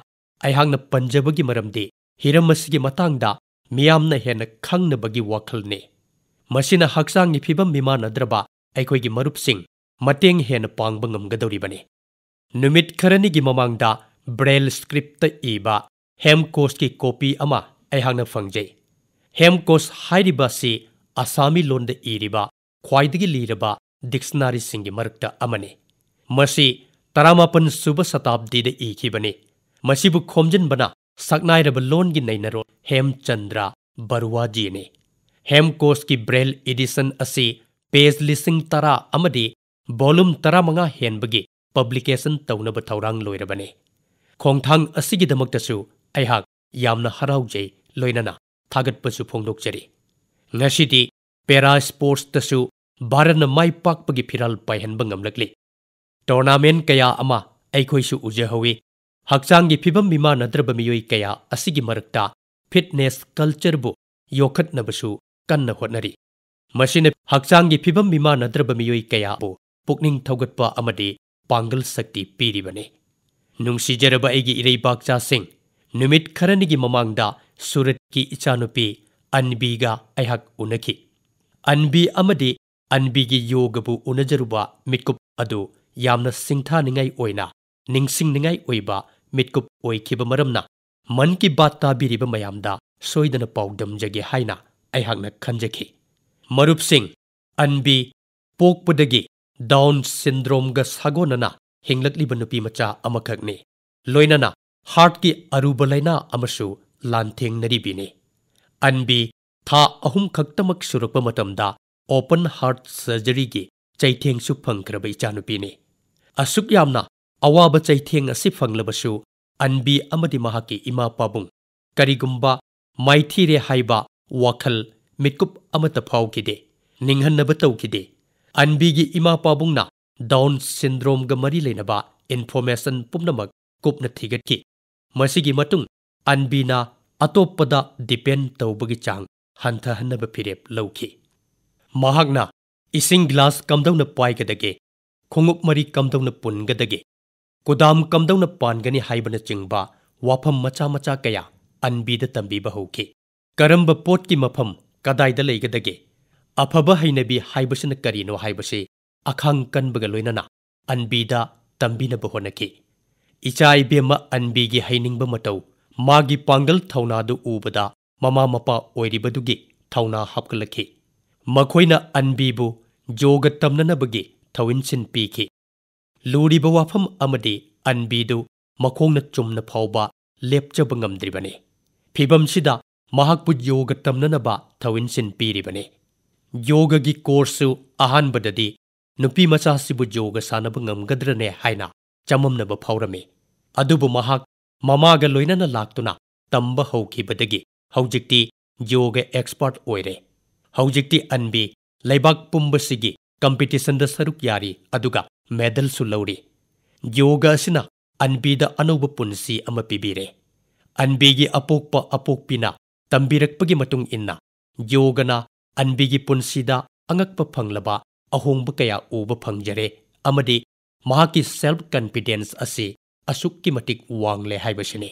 ꯑꯩꯍꯥꯛꯅ ꯄꯟꯖꯕꯒꯤ ꯃꯔꯝꯗꯤ ꯍꯤꯔꯝ ꯑꯁꯤꯒꯤ ꯃꯇꯥꯡꯗ ꯃꯤꯌꯥꯝꯅ ꯍꯦꯟꯅ ꯈꯪꯅꯕꯒꯤ ꯋꯥꯈꯜꯅꯤ꯫ ꯃꯁꯤꯅ ꯍꯛꯆꯥꯡꯒꯤ ꯐꯤꯕꯝ ꯃꯤꯃꯥꯟꯅꯗ꯭ꯔꯕ ꯑꯩꯈꯣꯏꯒꯤ ꯃꯔꯨꯞꯁꯤꯡ ꯃꯇꯦꯡ ꯍꯦꯟꯅ ꯄꯥꯡꯕ ꯉꯝꯒꯗꯧꯔꯤꯕꯅꯤ꯫ ꯅꯨꯃꯤꯠ ꯈꯔꯅꯤꯒꯤ ꯃꯃꯥꯡꯗ ꯕ꯭ꯔꯦꯜ ꯁ꯭ꯀ꯭ꯔꯤꯞꯇ ꯏꯕ ꯍꯦꯝꯀꯣꯁꯀꯤ ꯀꯣꯄꯤ ꯑꯃ ꯑꯩꯍꯥꯛꯅ ꯐꯪꯖꯩ꯫ ꯍꯦꯝꯀꯣꯁ ꯍꯥꯏꯔꯤꯕ ꯑꯁꯤ ꯑꯁꯥꯃꯤ ꯂꯣꯟꯗ ꯏꯔꯤꯕ ꯈ꯭ꯋꯥꯏꯗꯒꯤ ꯂꯤꯔꯕ ꯗꯤꯛꯁꯅꯥꯔꯤꯁꯤꯡꯒꯤ ꯃꯔꯛꯇ ꯑꯃꯅꯤ꯫ ꯃꯁꯤ ꯇꯔꯥꯃꯥꯄꯟ ꯁꯨꯕ ꯁꯇꯥꯕꯗꯤꯗ ꯏꯈꯤꯕꯅꯤ꯫ ꯃꯁꯤꯕꯨ ꯈꯣꯝꯖꯤꯟꯕꯅ ꯁꯛꯅꯥꯏꯔꯕ ꯂꯣꯟꯒꯤ ꯅꯩꯅꯔꯣꯜ ꯍꯦꯝꯆꯟꯗ꯭ꯔ ꯕꯔꯨꯋꯥꯖꯤꯅꯤ꯫ ꯍꯦꯝꯀꯣꯁꯀꯤ ꯕ꯭ꯔꯦꯜ ꯏꯗꯤꯁꯟ ꯑꯁꯤ ꯄꯦꯖ ꯂꯤꯁꯤꯡ ꯇꯔꯥ ꯑꯃꯗꯤ ꯚꯣꯂꯨꯝ ꯇꯔꯥꯃꯉꯥ ꯍꯦꯟꯕꯒꯤ ꯄꯕ꯭ꯂꯤꯀꯦꯁꯟ ꯇꯧꯅꯕ ꯊꯧꯔꯥꯡ ꯂꯣꯏꯔꯕꯅꯤ꯫ ꯈꯣꯡꯊꯥꯡ ꯑꯁꯤꯒꯤꯗꯃꯛꯇꯁꯨ ꯑꯩꯍꯥꯛ ꯌꯥꯝꯅ ꯍꯔꯥꯎꯖꯩ, ꯂꯣꯏꯅꯅ ꯊꯥꯒꯠꯄꯁꯨ ꯐꯣꯡꯗꯣꯛꯆꯔꯤ꯫ ꯉꯁꯤꯗꯤ ꯄꯦꯔꯥ ꯁ꯭ꯄꯣꯔꯠꯁꯇꯁꯨ ꯚꯥꯔꯠꯅ ꯃꯥꯏ ꯄꯥꯛꯄꯒꯤ ꯐꯤꯔꯥꯜ ꯄꯥꯏꯍꯟꯕ ꯉꯝꯂꯛꯂꯤ꯫ ꯇꯣꯔꯅꯥꯃꯦꯟ ꯀꯌꯥ ꯑꯃ ꯑꯩꯈꯣꯏꯁꯨ ꯎꯖꯍꯧꯏ꯫ ꯍꯛꯆꯥꯡꯒꯤ ꯐꯤꯕꯝ ꯃꯤꯃꯥꯟꯅꯗ꯭ꯔꯕ ꯃꯤꯑꯣꯏ ꯀꯌꯥ ꯑꯁꯤꯒꯤ ꯃꯔꯛꯇ ꯐꯤꯠꯅꯦꯁ ꯀꯜꯆꯔꯕꯨ ꯌꯣꯛꯈꯠꯅꯕꯁꯨ ꯀꯟꯅ ꯍꯣꯠꯅꯔꯤ꯫ ꯃꯁꯤꯅ ꯍꯛꯆꯥꯡꯒꯤ ꯐꯤꯕꯝ ꯃꯤꯃꯥꯟꯅꯗ꯭ꯔꯕ ꯃꯤꯑꯣꯏ ꯀꯌꯥꯕꯨ ꯄꯨꯛꯅꯤꯡ ꯊꯧꯒꯠꯄ ꯑꯃꯗꯤ ꯄꯥꯡꯒꯜ ꯁꯛꯇꯤ ꯄꯤꯔꯤꯕꯅꯤ꯫ ꯅꯨꯡꯁꯤꯖꯔꯕ ꯑꯩꯒꯤ ꯏꯔꯩꯕꯥꯛꯆꯥꯁꯤꯡ, ꯅꯨꯃꯤꯠ ꯈꯔꯅꯤꯒꯤ ꯃꯃꯥꯡꯗ ꯁꯨꯔꯠꯀꯤ ꯏꯆꯥꯅꯨꯄꯤ ꯑꯟꯕꯤꯒ ꯑꯩꯍꯥꯛ ꯎꯅꯈꯤ꯫ ꯑꯟꯕꯤ ꯑꯃꯗꯤ ꯑꯟꯕꯤꯒꯤ ꯌꯣꯒꯕꯨ ꯎꯅꯖꯔꯨꯕ ꯃꯤꯠꯀꯨꯞ ꯑꯗꯨ ꯌꯥꯝꯅ ꯁꯤꯡꯊꯥꯅꯤꯡꯉꯥꯏ ꯑꯣꯏꯅ, ꯅꯤꯡꯁꯤꯡꯅꯤꯡꯉꯥꯏ ꯑꯣꯏꯕ ꯃꯤꯠꯀꯨꯞ ꯑꯣꯏꯈꯤꯕ ꯃꯔꯝꯅ ꯃꯟ ꯀꯤ ꯕꯥꯠ ꯇꯥꯕꯤꯔꯤꯕ ꯃꯌꯥꯝꯗ ꯁꯣꯏꯗꯅ ꯄꯥꯎꯗꯝꯖꯒꯦ ꯍꯥꯏꯅ ꯑꯩꯍꯥꯛꯅ ꯈꯟꯖꯈꯤ꯫ ꯃꯔꯨꯞꯁꯤꯡ, ꯑꯟꯕꯤ ꯄꯣꯛꯄꯗꯒꯤ ꯗꯥꯎꯟ ꯁꯤꯟꯗ꯭ꯔꯣꯝꯒ ꯁꯥꯒꯣꯟꯅꯅ ꯍꯤꯡꯂꯛꯂꯤꯕ ꯅꯨꯄꯤ ꯃꯆꯥ ꯑꯃꯈꯛꯅꯤ꯫ ꯂꯣꯏꯅꯅ ꯍꯥꯔꯠꯀꯤ ꯑꯔꯨꯕ ꯂꯥꯏꯅꯥ ꯑꯃꯁꯨ ꯂꯥꯟꯊꯦꯡꯅꯔꯤꯕꯤꯅꯤ꯫ ꯑꯟꯕꯤ ꯊꯥ ꯑꯍꯨꯝ ꯈꯛꯇꯃꯛ ꯁꯨꯔꯛꯄ ꯃꯇꯝꯗ ꯑꯣꯄꯟ ꯍꯥꯔꯠ ꯁꯔꯖꯔꯤꯒꯤ ꯆꯩꯊꯦꯡꯁꯨ ꯐꯪꯈ꯭ꯔꯕ ꯏꯆꯥꯅꯨꯄꯤꯅꯤ꯫ ꯑꯁꯨꯛ ꯌꯥꯝꯅ ꯑꯋꯥꯕ ꯆꯩꯊꯦꯡ ꯑꯁꯤ ꯐꯪꯂꯕꯁꯨ, ꯑꯟꯕꯤ ꯑꯃꯗꯤ ꯃꯍꯥꯛꯀꯤ ꯏꯃꯥ ꯄꯥꯕꯨꯡ ꯀꯔꯤꯒꯨꯝꯕ ꯃꯥꯏꯊꯤꯔꯦ ꯍꯥꯏꯕ ꯋꯥꯈꯜ ꯃꯤꯠꯀꯨꯞ ꯑꯃꯠꯇ ꯐꯥꯎꯈꯤꯗꯦ, ꯅꯤꯡꯍꯟꯅꯕ ꯇꯧꯈꯤꯗꯦ꯫ ꯑꯟꯕꯤꯒꯤ ꯏꯃꯥ ꯄꯥꯕꯨꯡꯅ ꯗꯥꯎꯟ ꯁꯤꯟꯗ꯭ꯔꯣꯝꯒ ꯃꯔꯤ ꯂꯩꯅꯕ ꯏꯟꯐꯣꯔꯃꯦꯁꯟ ꯄꯨꯝꯅꯃꯛ ꯀꯨꯞꯅ ꯊꯤꯒꯠꯈꯤ꯫ ꯃꯁꯤꯒꯤ ꯃꯇꯨꯡ ꯑꯟꯕꯤꯅ ꯑꯇꯣꯞꯄꯗ ꯗꯤꯄꯦꯟ ꯇꯧꯕꯒꯤ ꯆꯥꯡ ꯍꯟꯊꯍꯟꯅꯕ ꯐꯤꯔꯦꯞ ꯂꯧꯈꯤ꯫ ꯃꯍꯥꯛꯅ ꯏꯁꯤꯡ ꯒ꯭ꯂꯥꯁ ꯀꯝꯗꯧꯅ ꯄꯥꯏꯒꯗꯒꯦ, ꯈꯣꯡꯎꯞ ꯃꯔꯤ ꯀꯝꯗꯧꯅ ꯄꯨꯟꯒꯗꯒꯦ, ꯀꯨꯗꯥꯝ ꯀꯝꯗꯧꯅ ꯄꯥꯟꯒꯅꯤ ꯍꯥꯏꯕꯅꯆꯤꯡꯕ ꯋꯥꯐꯝ ꯃꯆꯥ ꯃꯆꯥ ꯀꯌꯥ ꯑꯟꯕꯤꯗ ꯇꯝꯕꯤꯕ ꯍꯧꯈꯤ꯫ ꯀꯔꯝꯕ ꯄꯣꯠꯀꯤ ꯃꯐꯝ ꯀꯗꯥꯏꯗ ꯂꯩꯒꯗꯒꯦ? ꯑꯐꯕ ꯍꯩꯅꯕꯤ ꯍꯥꯏꯕꯁꯤꯅ ꯀꯔꯤꯅꯣ ꯍꯥꯏꯕꯁꯤ ꯑꯈꯥꯡ ꯀꯟꯕꯒ ꯂꯣꯏꯅꯅ ꯑꯟꯕꯤꯗ ꯇꯝꯕꯤꯅꯕ ꯍꯣꯠꯅꯈꯤ꯫ ꯏꯆꯥ ꯏꯕꯦꯝꯃ ꯑꯟꯕꯤꯒꯤ ꯍꯩꯅꯤꯡꯕ ꯃꯇꯧ, ꯃꯥꯒꯤ ꯄꯥꯡꯒꯜ ꯊꯧꯅꯥꯗꯨ ꯎꯕꯗ ꯃꯃꯥ ꯃꯄꯥ ꯑꯣꯏꯔꯤꯕꯗꯨꯒꯤ ꯊꯧꯅꯥ ꯍꯥꯞꯀꯠꯂꯛꯈꯤ꯫ ꯃꯈꯣꯏꯅ ꯑꯟꯕꯤꯕꯨ ꯌꯣꯒ ꯇꯝꯅꯅꯕꯒꯤ ꯊꯧꯏꯟꯁꯤꯟ ꯄꯤꯈꯤ꯫ ꯂꯨꯔꯤꯕ ꯋꯥꯐꯝ ꯑꯃꯗꯤ ꯑꯟꯕꯤꯗꯨ ꯃꯈꯣꯡꯅ ꯆꯨꯝꯅ ꯐꯥꯎꯕ ꯂꯦꯞꯆꯕ ꯉꯝꯗ꯭ꯔꯤꯕꯅꯤ꯫ ꯐꯤꯚꯝꯁꯤꯗ ꯃꯍꯥꯛꯄꯨ ꯌꯣꯒ ꯇꯝꯅꯅꯕ ꯊꯧꯏꯟꯁꯤꯟ ꯄꯤꯔꯤꯕꯅꯤ꯫ ꯌꯣꯒꯒꯤ ꯀꯣꯔꯁꯁꯨ ꯑꯍꯥꯟꯕꯗꯗꯤ ꯅꯨꯄꯤ ꯃꯆꯥꯁꯤꯕꯨ ꯌꯣꯒ ꯁꯥꯟꯅꯕ ꯉꯝꯒꯗ꯭ꯔꯅꯦ ꯍꯥꯏꯅ ꯆꯃꯝꯅꯕ ꯐꯥꯎꯔꯝꯃꯤ꯫ ꯑꯗꯨꯕꯨ ꯃꯍꯥꯛ ꯃꯃꯥꯒ ꯂꯣꯏꯅꯅ ꯂꯥꯛꯇꯨꯅ ꯇꯝꯕ ꯍꯧꯈꯤꯕꯗꯒꯤ ꯍꯧꯖꯤꯛꯇꯤ ꯌꯣꯒ ꯑꯦꯛꯁꯄꯔꯠ ꯑꯣꯏꯔꯦ꯫ ꯍꯧꯖꯤꯛꯇꯤ ꯑꯟꯕꯤ ꯂꯩꯕꯥꯛ ꯄꯨꯝꯕꯁꯤꯒꯤ ꯀꯝꯄꯤꯇꯤꯁꯟꯗ ꯁꯔꯨꯛ ꯌꯥꯔꯤ, ꯑꯗꯨꯒ ꯃꯦꯗꯜꯁꯨ ꯂꯧꯔꯤ꯫ ꯌꯣꯒ ꯑꯁꯤꯅ ꯑꯟꯕꯤꯗ ꯑꯅꯧꯕ ꯄꯨꯟꯁꯤ ꯑꯃ ꯄꯤꯕꯤꯔꯦ꯫ ꯑꯟꯕꯤꯒꯤ ꯑꯄꯣꯛꯄ ꯑꯄꯣꯛꯄꯤꯅ ꯇꯝꯕꯤꯔꯛꯄꯒꯤ ꯃꯇꯨꯡ ꯏꯟꯅ ꯌꯣꯒꯅ ꯑꯟꯕꯤꯒꯤ ꯄꯨꯟꯁꯤꯗ ꯑꯉꯛꯄ ꯐꯪꯂꯕ ꯑꯍꯣꯡꯕ ꯀꯌꯥ ꯎꯕ ꯐꯪꯖꯔꯦ, ꯑꯃꯗꯤ ꯃꯍꯥꯛꯀꯤ ꯁꯦꯜꯐ ꯀꯟꯐꯤꯗꯦꯟꯁ ꯑꯁꯤ ꯑꯁꯨꯛꯀꯤ ꯃꯇꯤꯛ ꯋꯥꯡꯂꯦ ꯍꯥꯏꯕꯁꯤꯅꯤ꯫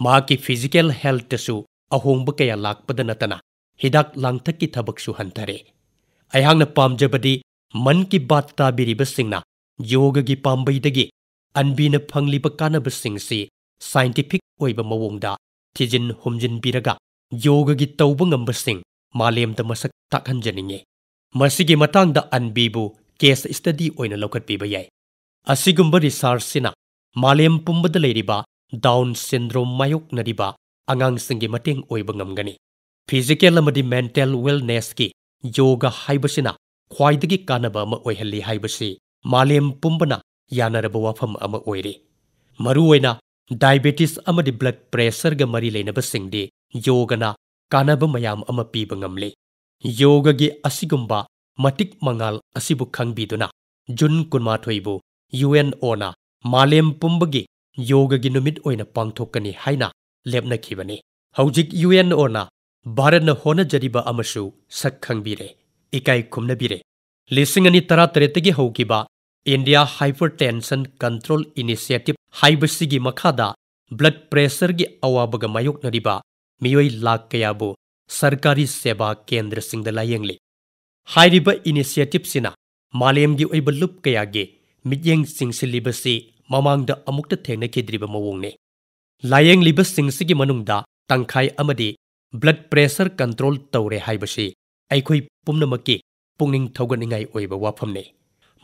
ꯃꯍꯥꯛꯀꯤ ꯐꯤꯖꯤꯀꯦꯜ ꯍꯦꯜꯊꯇꯁꯨ ꯑꯍꯣꯡꯕ ꯀꯌꯥ ꯂꯥꯛꯄꯗ ꯅꯠꯇꯅ ꯍꯤꯗꯥꯛ ꯂꯥꯡꯊꯛꯀꯤ ꯊꯕꯛꯁꯨ ꯍꯟꯊꯔꯦ꯫ ꯑꯩꯍꯥꯛꯅ ꯄꯥꯝꯖꯕꯗꯤ ꯃꯟ ꯀꯤ ꯕꯥꯠ ꯇꯥꯕꯤꯔꯤꯕꯁꯤꯡꯅ ꯌꯣꯒꯒꯤ ꯄꯥꯝꯕꯩꯗꯒꯤ ꯑꯟꯕꯤꯅ ꯐꯪꯂꯤꯕ ꯀꯥꯟꯅꯕꯁꯤꯡꯁꯤ ꯁꯥꯏꯟꯇꯤꯐꯤꯛ ꯑꯣꯏꯕ ꯃꯑꯣꯡꯗ ꯊꯤꯖꯤꯟ ꯍꯨꯝꯖꯤꯟꯕꯤꯔꯒ ꯌꯣꯒꯒꯤ ꯇꯧꯕ ꯉꯝꯕꯁꯤꯡ ꯃꯥꯂꯦꯝꯗ ꯃꯁꯛ ꯇꯥꯛꯍꯟꯖꯅꯤꯡꯉꯤ꯫ ꯃꯁꯤꯒꯤ ꯃꯇꯥꯡꯗ ꯑꯟꯕꯤꯕꯨ ꯀꯦꯁ ꯁ꯭ꯇꯗꯤ ꯑꯣꯏꯅ ꯂꯧꯈꯠꯄꯤꯕ ꯌꯥꯏ꯫ ꯑꯁꯤꯒꯨꯝꯕ ꯔꯤꯁꯥꯔꯆꯁꯤꯅ ꯃꯥꯂꯦꯝ ꯄꯨꯝꯕꯗ ꯂꯩꯔꯤꯕ ꯗꯥꯎꯟ ꯁꯤꯟꯗ꯭ꯔꯣꯝ ꯃꯥꯌꯣꯛꯅꯔꯤꯕ ꯑꯉꯥꯡꯁꯤꯡꯒꯤ ꯃꯇꯦꯡ ꯑꯣꯏꯕ ꯉꯝꯒꯅꯤ꯫ ꯐꯤꯖꯤꯀꯦꯜ ꯑꯃꯗꯤ ꯃꯦꯟꯇꯦꯜ ꯋꯦꯜꯅꯦꯁꯀꯤ ꯌꯣꯒ ꯍꯥꯏꯕꯁꯤꯅ ꯈ꯭ꯋꯥꯏꯗꯒꯤ ꯀꯥꯟꯅꯕ ꯑꯃ ꯑꯣꯏꯍꯜꯂꯤ ꯍꯥꯏꯕꯁꯤ ꯃꯥꯂꯦꯝ ꯄꯨꯝꯕꯅ ꯌꯥꯅꯔꯕ ꯋꯥꯐꯝ ꯑꯃ ꯑꯣꯏꯔꯦ꯫ ꯃꯔꯨꯑꯣꯏꯅ ꯗꯥꯏꯕꯦꯇꯤꯁ ꯑꯃꯗꯤ ꯕ꯭ꯂꯗ ꯄ꯭ꯔꯦꯁꯔꯒ ꯃꯔꯤ ꯂꯩꯅꯕꯁꯤꯡꯗꯤ ꯌꯣꯒꯅ ꯀꯥꯟꯅꯕ ꯃꯌꯥꯝ ꯑꯃ ꯄꯤꯕ ꯉꯝꯂꯦ꯫ ꯌꯣꯒꯒꯤ ꯑꯁꯤꯒꯨꯝꯕ ꯃꯇꯤꯛ ꯃꯉꯥꯜ ꯑꯁꯤꯕꯨ ꯈꯪꯕꯤꯗꯨꯅ ꯖꯨꯟ ꯀꯨꯟꯃꯥꯊꯣꯏꯕꯨ ꯌꯨ ꯑꯦꯟ ꯑꯣꯅ ꯃꯥꯂꯦꯝ ꯄꯨꯝꯕꯒꯤ ꯌꯣꯒꯒꯤ ꯅꯨꯃꯤꯠ ꯑꯣꯏꯅ ꯄꯥꯡꯊꯣꯛꯀꯅꯤ ꯍꯥꯏꯅ ꯂꯦꯞꯅꯈꯤꯕꯅꯤ꯫ ꯍꯧꯖꯤꯛ ꯌꯨ ꯑꯦꯟ ꯑꯣꯅ ꯚꯥꯔꯠꯅ ꯍꯣꯠꯅꯖꯔꯤꯕ ꯑꯃꯁꯨ ꯁꯛ ꯈꯪꯕꯤꯔꯦ, ꯏꯀꯥꯏ ꯈꯨꯝꯅꯕꯤꯔꯦ꯫ ꯂꯤꯁꯤꯡ ꯑꯅꯤ ꯇꯔꯥꯇꯔꯦꯠꯇꯒꯤ ꯍꯧꯈꯤꯕ ꯏꯟꯗꯤꯌꯥ ꯍꯥꯏꯄꯔꯇꯦꯟꯁꯟ ꯀꯟꯇ꯭ꯔꯣꯜ ꯏꯅꯤꯁꯤꯌꯦꯇꯤꯚ ꯍꯥꯏꯕꯁꯤꯒꯤ ꯃꯈꯥꯗ blood pressureꯒꯤ ꯑꯋꯥꯕꯒ ꯃꯥꯌꯣꯛꯅꯔꯤꯕ ꯃꯤꯑꯣꯏ ꯂꯥꯈ ꯀꯌꯥꯕꯨ ꯁꯔꯀꯥꯔꯤ ꯁꯦꯕꯥ ꯀꯦꯟꯗ꯭ꯔꯁꯤꯡꯗ ꯂꯥꯌꯦꯡꯂꯤ꯫ ꯍꯥꯏꯔꯤꯕ initiativeꯁꯤꯅ ꯃꯥꯂꯦꯝꯒꯤ ꯑꯣꯏꯕ ꯂꯨꯞ ꯀꯌꯥꯒꯤ ꯃꯤꯠꯌꯦꯡ ꯆꯤꯡꯁꯤꯜꯂꯤꯕꯁꯤ ꯃꯃꯥꯡꯗ ꯑꯃꯨꯛꯇ ꯊꯦꯡꯅꯈꯤꯗ꯭ꯔꯤꯕ ꯃꯑꯣꯡꯅꯤ꯫ ꯂꯥꯌꯦꯡꯂꯤꯕꯁꯤꯡꯁꯤꯒꯤ ꯃꯅꯨꯡꯗ ꯇꯪꯈꯥꯏ ꯑꯃꯗꯤ blood pressure control ꯇꯧꯔꯦ ꯍꯥꯏꯕꯁꯤ ꯑꯩꯈꯣꯏ ꯄꯨꯝꯅꯃꯛꯀꯤ ꯄꯨꯛꯅꯤꯡ ꯊꯧꯒꯠꯅꯤꯡꯉꯥꯏ ꯑꯣꯏꯕ ꯋꯥꯐꯝꯅꯤ꯫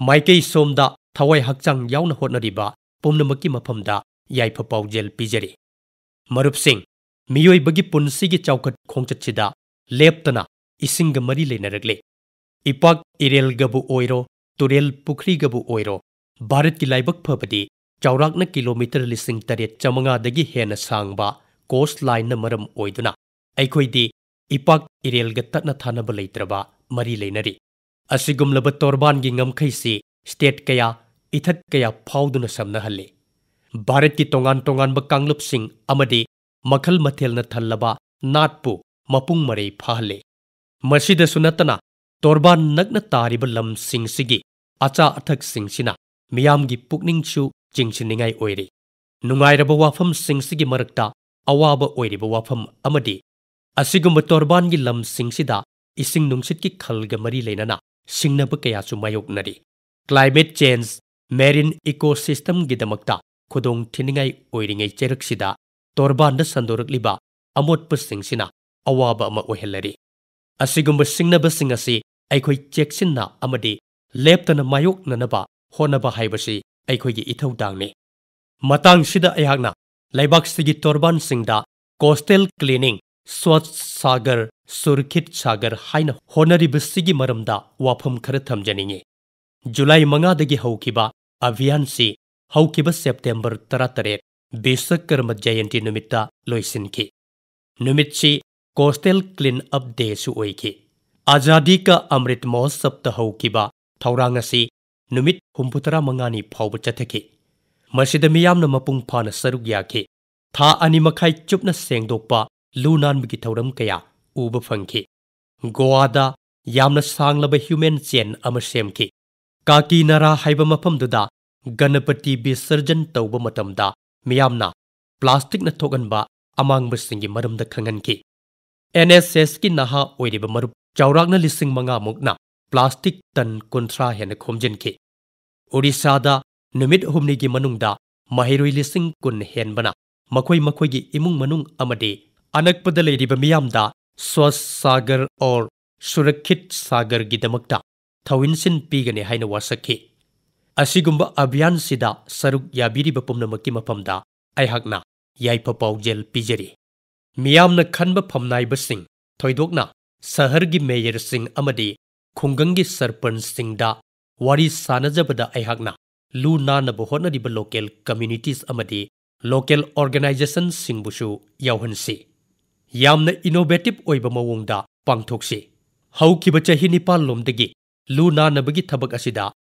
ꯃꯥꯏꯀꯩ ꯁꯣꯝꯗ ꯊꯋꯥꯏ ꯍꯛꯆꯥꯡ ꯌꯥꯎꯅ ꯍꯣꯠꯅꯔꯤꯕ ꯄꯨꯝꯅꯃꯛꯀꯤ ꯃꯐꯝꯗ ꯌꯥꯏꯐ ꯄꯥꯎꯖꯦꯜ ꯄꯤꯖꯔꯤ꯫ ꯃꯔꯨꯞꯁꯤꯡ, ꯃꯤꯑꯣꯏꯕꯒꯤ ꯄꯨꯟꯁꯤꯒꯤ ꯆꯥꯎꯈꯠ ꯈꯣꯡꯆꯠꯁꯤꯗ ꯂꯦꯞꯇꯅ ꯏꯁꯤꯡꯒ ꯃꯔꯤ ꯂꯩꯅꯔꯛꯂꯤ꯫ ꯏꯄꯥꯛ ꯏꯔꯦꯜꯒꯕꯨ ꯑꯣꯏꯔꯣ, ꯇꯨꯔꯦꯜ ꯄꯨꯈ꯭ꯔꯤꯒꯕꯨ ꯑꯣꯏꯔꯣ, ꯚꯥꯔꯠꯀꯤ ꯂꯥꯏꯕꯛ ꯐꯕꯗꯤ ꯆꯥꯎꯔꯥꯛꯅ ꯀꯤꯂꯣꯃꯤꯇꯔ ꯂꯤꯁꯤꯡ ꯇꯔꯦꯠ ꯆꯥꯃꯉꯥꯗꯒꯤ ꯍꯦꯟꯅ ꯁꯥꯡꯕ coastlineꯅ ꯃꯔꯝ ꯑꯣꯏꯗꯨꯅ ꯑꯩꯈꯣꯏꯗꯤ ꯏꯄꯥꯛ ꯏꯔꯦꯜꯒ ꯇꯠꯅ ꯊꯥꯅꯕ ꯂꯩꯇ꯭ꯔꯕ ꯃꯔꯤ ꯂꯩꯅꯔꯤ꯫ ꯑꯁꯤꯒꯨꯝꯂꯕ ꯇꯣꯔꯕꯥꯟꯒꯤ ꯉꯝꯈꯩꯁꯤ state ꯀꯌꯥ, ꯏꯊꯠ ꯀꯌꯥ ꯐꯥꯎꯗꯨꯅ ꯁꯝꯅꯍꯜꯂꯤ꯫ ꯚꯥꯔꯠꯀꯤ ꯇꯣꯉꯥꯟ ꯇꯣꯉꯥꯟꯕ ꯀꯥꯡꯂꯨꯞꯁꯤꯡ ꯑꯃꯗꯤ ꯃꯈꯜ ꯃꯊꯦꯜꯅ ꯊꯜꯂꯕ ꯅꯥꯠꯄꯨ ꯃꯄꯨꯡ ꯃꯔꯩ ꯐꯥꯍꯜꯂꯤ꯫ ꯃꯁꯤꯗꯁꯨ ꯅꯠꯇꯅ ꯇꯣꯔꯕꯥꯟ ꯅꯛꯅ ꯇꯥꯔꯤꯕ ꯂꯝꯁꯤꯡꯁꯤꯒꯤ ꯑꯆꯥ ꯑꯊꯛꯁꯤꯡꯁꯤꯅ ꯃꯤꯌꯥꯝꯒꯤ ꯄꯨꯛꯅꯤꯡꯁꯨ ꯆꯤꯡꯁꯤꯟꯅꯤꯡꯉꯥꯏ ꯑꯣꯏꯔꯤ꯫ ꯅꯨꯡꯉꯥꯏꯔꯕ ꯋꯥꯐꯝꯁꯤꯡꯁꯤꯒꯤ ꯃꯔꯛꯇ ꯑꯋꯥꯕ ꯑꯣꯏꯔꯤꯕ ꯋꯥꯐꯝ ꯑꯃꯗꯤ ꯑꯁꯤꯒꯨꯝꯕ ꯇꯣꯔꯕꯥꯟꯒꯤ ꯂꯝꯁꯤꯡꯁꯤꯗ ꯏꯁꯤꯡ ꯅꯨꯡꯁꯤꯠꯀꯤ ꯈꯜꯒ ꯃꯔꯤ ꯂꯩꯅꯅ ꯁꯤꯡꯅꯕ ꯀꯌꯥꯁꯨ ꯃꯥꯌꯣꯛꯅꯔꯤ꯫ Climate change, marine ecosystemꯒꯤꯗꯃꯛꯇ ꯈꯨꯗꯣꯡ ꯊꯤꯅꯤꯡꯉꯥꯏ ꯑꯣꯏꯔꯤꯉꯩ ꯆꯩꯔꯛꯁꯤꯗ ꯇꯣꯔꯕꯥꯟꯗ ꯁꯟꯗꯣꯔꯛꯂꯤꯕ ꯑꯃꯣꯠꯄꯁꯤꯡꯁꯤꯅ ꯑꯋꯥꯕ ꯑꯃ ꯑꯣꯏꯍꯜꯂꯔꯤ꯫ ꯑꯁꯤꯒꯨꯝꯕ ꯁꯤꯡꯅꯕꯁꯤꯡ ꯑꯁꯤ ꯑꯩꯈꯣꯏ ꯆꯦꯛꯁꯤꯟꯅ ꯑꯃꯗꯤ ꯂꯦꯞꯇꯅ ꯃꯥꯌꯣꯛꯅꯅꯕ ꯍꯣꯠꯅꯕ ꯍꯥꯏꯕꯁꯤ ꯑꯩꯈꯣꯏꯒꯤ ꯏꯊꯧꯗꯥꯡꯅꯤ꯫ ꯃꯇꯥꯡꯁꯤꯗ ꯑꯩꯍꯥꯛꯅ ꯂꯩꯕꯥꯛꯁꯤꯒꯤ ꯇꯣꯔꯕꯥꯟꯁꯤꯡꯗ coastal cleaning, Swachh Sagar, Surkshit Sagar ꯍꯥꯏꯅ ꯍꯣꯠꯅꯔꯤꯕꯁꯤꯒꯤ ꯃꯔꯝꯗ ꯋꯥꯐꯝ ꯈꯔ ꯊꯝꯖꯅꯤꯡꯏ꯫ ꯖꯨꯂꯥꯏ ꯃꯉꯥꯗꯒꯤ ꯍꯧꯈꯤꯕ ꯑꯚꯤꯌꯥꯟꯁꯤ ꯍꯧꯈꯤꯕ ꯁꯦꯞꯇꯦꯝꯕꯔ ꯇꯔꯥꯇꯔꯦꯠ, ꯕꯤꯁ꯭ꯋꯀꯔꯃ ꯖꯌꯟꯇꯤ ꯅꯨꯃꯤꯠꯇ ꯂꯣꯏꯁꯤꯟꯈꯤ꯫ ꯅꯨꯃꯤꯠꯁꯤ coastal clean up dayꯁꯨ ꯑꯣꯏꯈꯤ꯫ ꯑꯖꯥꯗꯤ ꯀꯥ ꯑꯃ꯭ꯔꯤꯠ ꯃꯍꯣꯠꯁꯕꯇ ꯍꯧꯈꯤꯕ ꯊꯧꯔꯥꯡ ꯑꯁꯤ ꯅꯨꯃꯤꯠ ꯍꯨꯝꯐꯨꯇꯔꯥ ꯃꯉꯥꯅꯤ ꯐꯥꯎꯕ ꯆꯠꯊꯈꯤ꯫ ꯃꯁꯤꯗ ꯃꯤꯌꯥꯝꯅ ꯃꯄꯨꯡ ꯐꯥꯅ ꯁꯔꯨꯛ ꯌꯥꯈꯤ꯫ ꯊꯥ ꯑꯅꯤ ꯃꯈꯥꯏ ꯆꯨꯞꯅ ꯁꯦꯡꯗꯣꯛꯄ, ꯂꯨ ꯅꯥꯟꯕꯒꯤ ꯊꯧꯔꯝ ꯀꯌꯥ ꯎꯕ ꯐꯪꯈꯤ꯫ ꯒꯣꯋꯥꯗ ꯌꯥꯝꯅ ꯁꯥꯡꯂꯕ human chain ꯑꯃ ꯁꯦꯝꯈꯤ꯫ ꯀꯥꯀꯤꯅꯥꯔꯥ ꯍꯥꯏꯕ ꯃꯐꯝꯗꯨꯗ ꯒꯅꯄꯇꯤ ꯕꯤꯁꯔꯖꯟ ꯇꯧꯕ ꯃꯇꯝꯗ ꯃꯤꯌꯥꯝꯅ ꯄ꯭ꯂꯥꯁꯇꯤꯛꯅ ꯊꯣꯛꯍꯟꯕ ꯑꯃꯥꯡꯕꯁꯤꯡꯒꯤ ꯃꯔꯝꯗ ꯈꯪꯍꯟꯈꯤ꯫ ꯑꯦꯟ ꯑꯦꯁ ꯑꯦꯁꯀꯤ ꯅꯍꯥ ꯑꯣꯏꯔꯤꯕ ꯃꯔꯨꯞ ꯆꯥꯎꯔꯥꯛꯅ ꯂꯤꯁꯤꯡ ꯃꯉꯥ ꯃꯨꯛꯅ ꯄ꯭ꯂꯥꯁꯇꯤꯛ ꯇꯟ ꯀꯨꯟꯊ꯭ꯔꯥ ꯍꯦꯟꯅ ꯈꯣꯝꯖꯤꯟꯈꯤ꯫ ꯑꯣꯔꯤꯁꯥꯗ ꯅꯨꯃꯤꯠ ꯍꯨꯝꯅꯤꯒꯤ ꯃꯅꯨꯡꯗ ꯃꯍꯩꯔꯣꯏ ꯂꯤꯁꯤꯡ ꯀꯨꯟ ꯍꯦꯟꯕꯅ ꯃꯈꯣꯏ ꯃꯈꯣꯏꯒꯤ ꯏꯃꯨꯡ ꯃꯅꯨꯡ ꯑꯃꯗꯤ ꯑꯅꯛꯄꯗ ꯂꯩꯔꯤꯕ ꯃꯤꯌꯥꯝꯗ ꯁ꯭ꯋꯥꯁ ꯁꯥꯒꯔ ꯑꯣꯔ ꯁꯨꯔꯛꯈꯤꯠ ꯁꯥꯒꯔꯒꯤꯗꯃꯛꯇ ꯊꯧꯏꯟꯁꯤꯟ ꯄꯤꯒꯅꯤ ꯍꯥꯏꯅ ꯋꯥꯁꯛꯈꯤ꯫ ꯑꯁꯤꯒꯨꯝꯕ ꯑꯚꯤꯌꯥꯟꯁꯤꯗ ꯁꯔꯨꯛ ꯌꯥꯕꯤꯔꯤꯕ ꯄꯨꯝꯅꯃꯛꯀꯤ ꯃꯐꯝꯗ ꯑꯩꯍꯥꯛꯅ ꯌꯥꯏꯐ ꯄꯥꯎꯖꯦꯜ ꯄꯤꯖꯔꯤ꯫ ꯃꯤꯌꯥꯝꯅ ꯈꯟꯕ ꯐꯝꯅꯥꯏꯕꯁꯤꯡ, ꯊꯣꯏꯗꯣꯛꯅ ꯁꯍꯔꯒꯤ ꯃꯦꯌꯔꯁꯤꯡ ꯑꯃꯗꯤ ꯈꯨꯡꯒꯪꯒꯤ ꯁꯔꯄꯟꯆꯁꯤꯡꯗ ꯋꯥꯔꯤ ꯁꯥꯅꯖꯕꯗ ꯑꯩꯍꯥꯛꯅ ꯂꯨ ꯅꯥꯟꯅꯕ ꯍꯣꯠꯅꯔꯤꯕ ꯂꯣꯀꯦꯜ ꯀꯝꯃ꯭ꯌꯨꯅꯤꯇꯤꯁ ꯑꯃꯗꯤ ꯂꯣꯀꯦꯜ ꯑꯣꯔꯒꯅꯥꯏꯖꯦꯁꯟꯁꯤꯡꯕꯨꯁꯨ ꯌꯥꯎꯍꯟꯁꯤ꯫ ꯌꯥꯝꯅ ꯏꯅꯣꯚꯦꯇꯤꯚ ꯑꯣꯏꯕ ꯃꯑꯣꯡꯗ ꯄꯥꯡꯊꯣꯛꯁꯤ꯫ ꯍꯧꯈꯤꯕ ꯆꯍꯤ ꯅꯤꯄꯥꯜ ꯂꯣꯝꯗꯒꯤ ꯂꯨ ꯅꯥꯟꯅꯕꯒꯤ ꯊꯕꯛ ꯑꯁꯤꯗ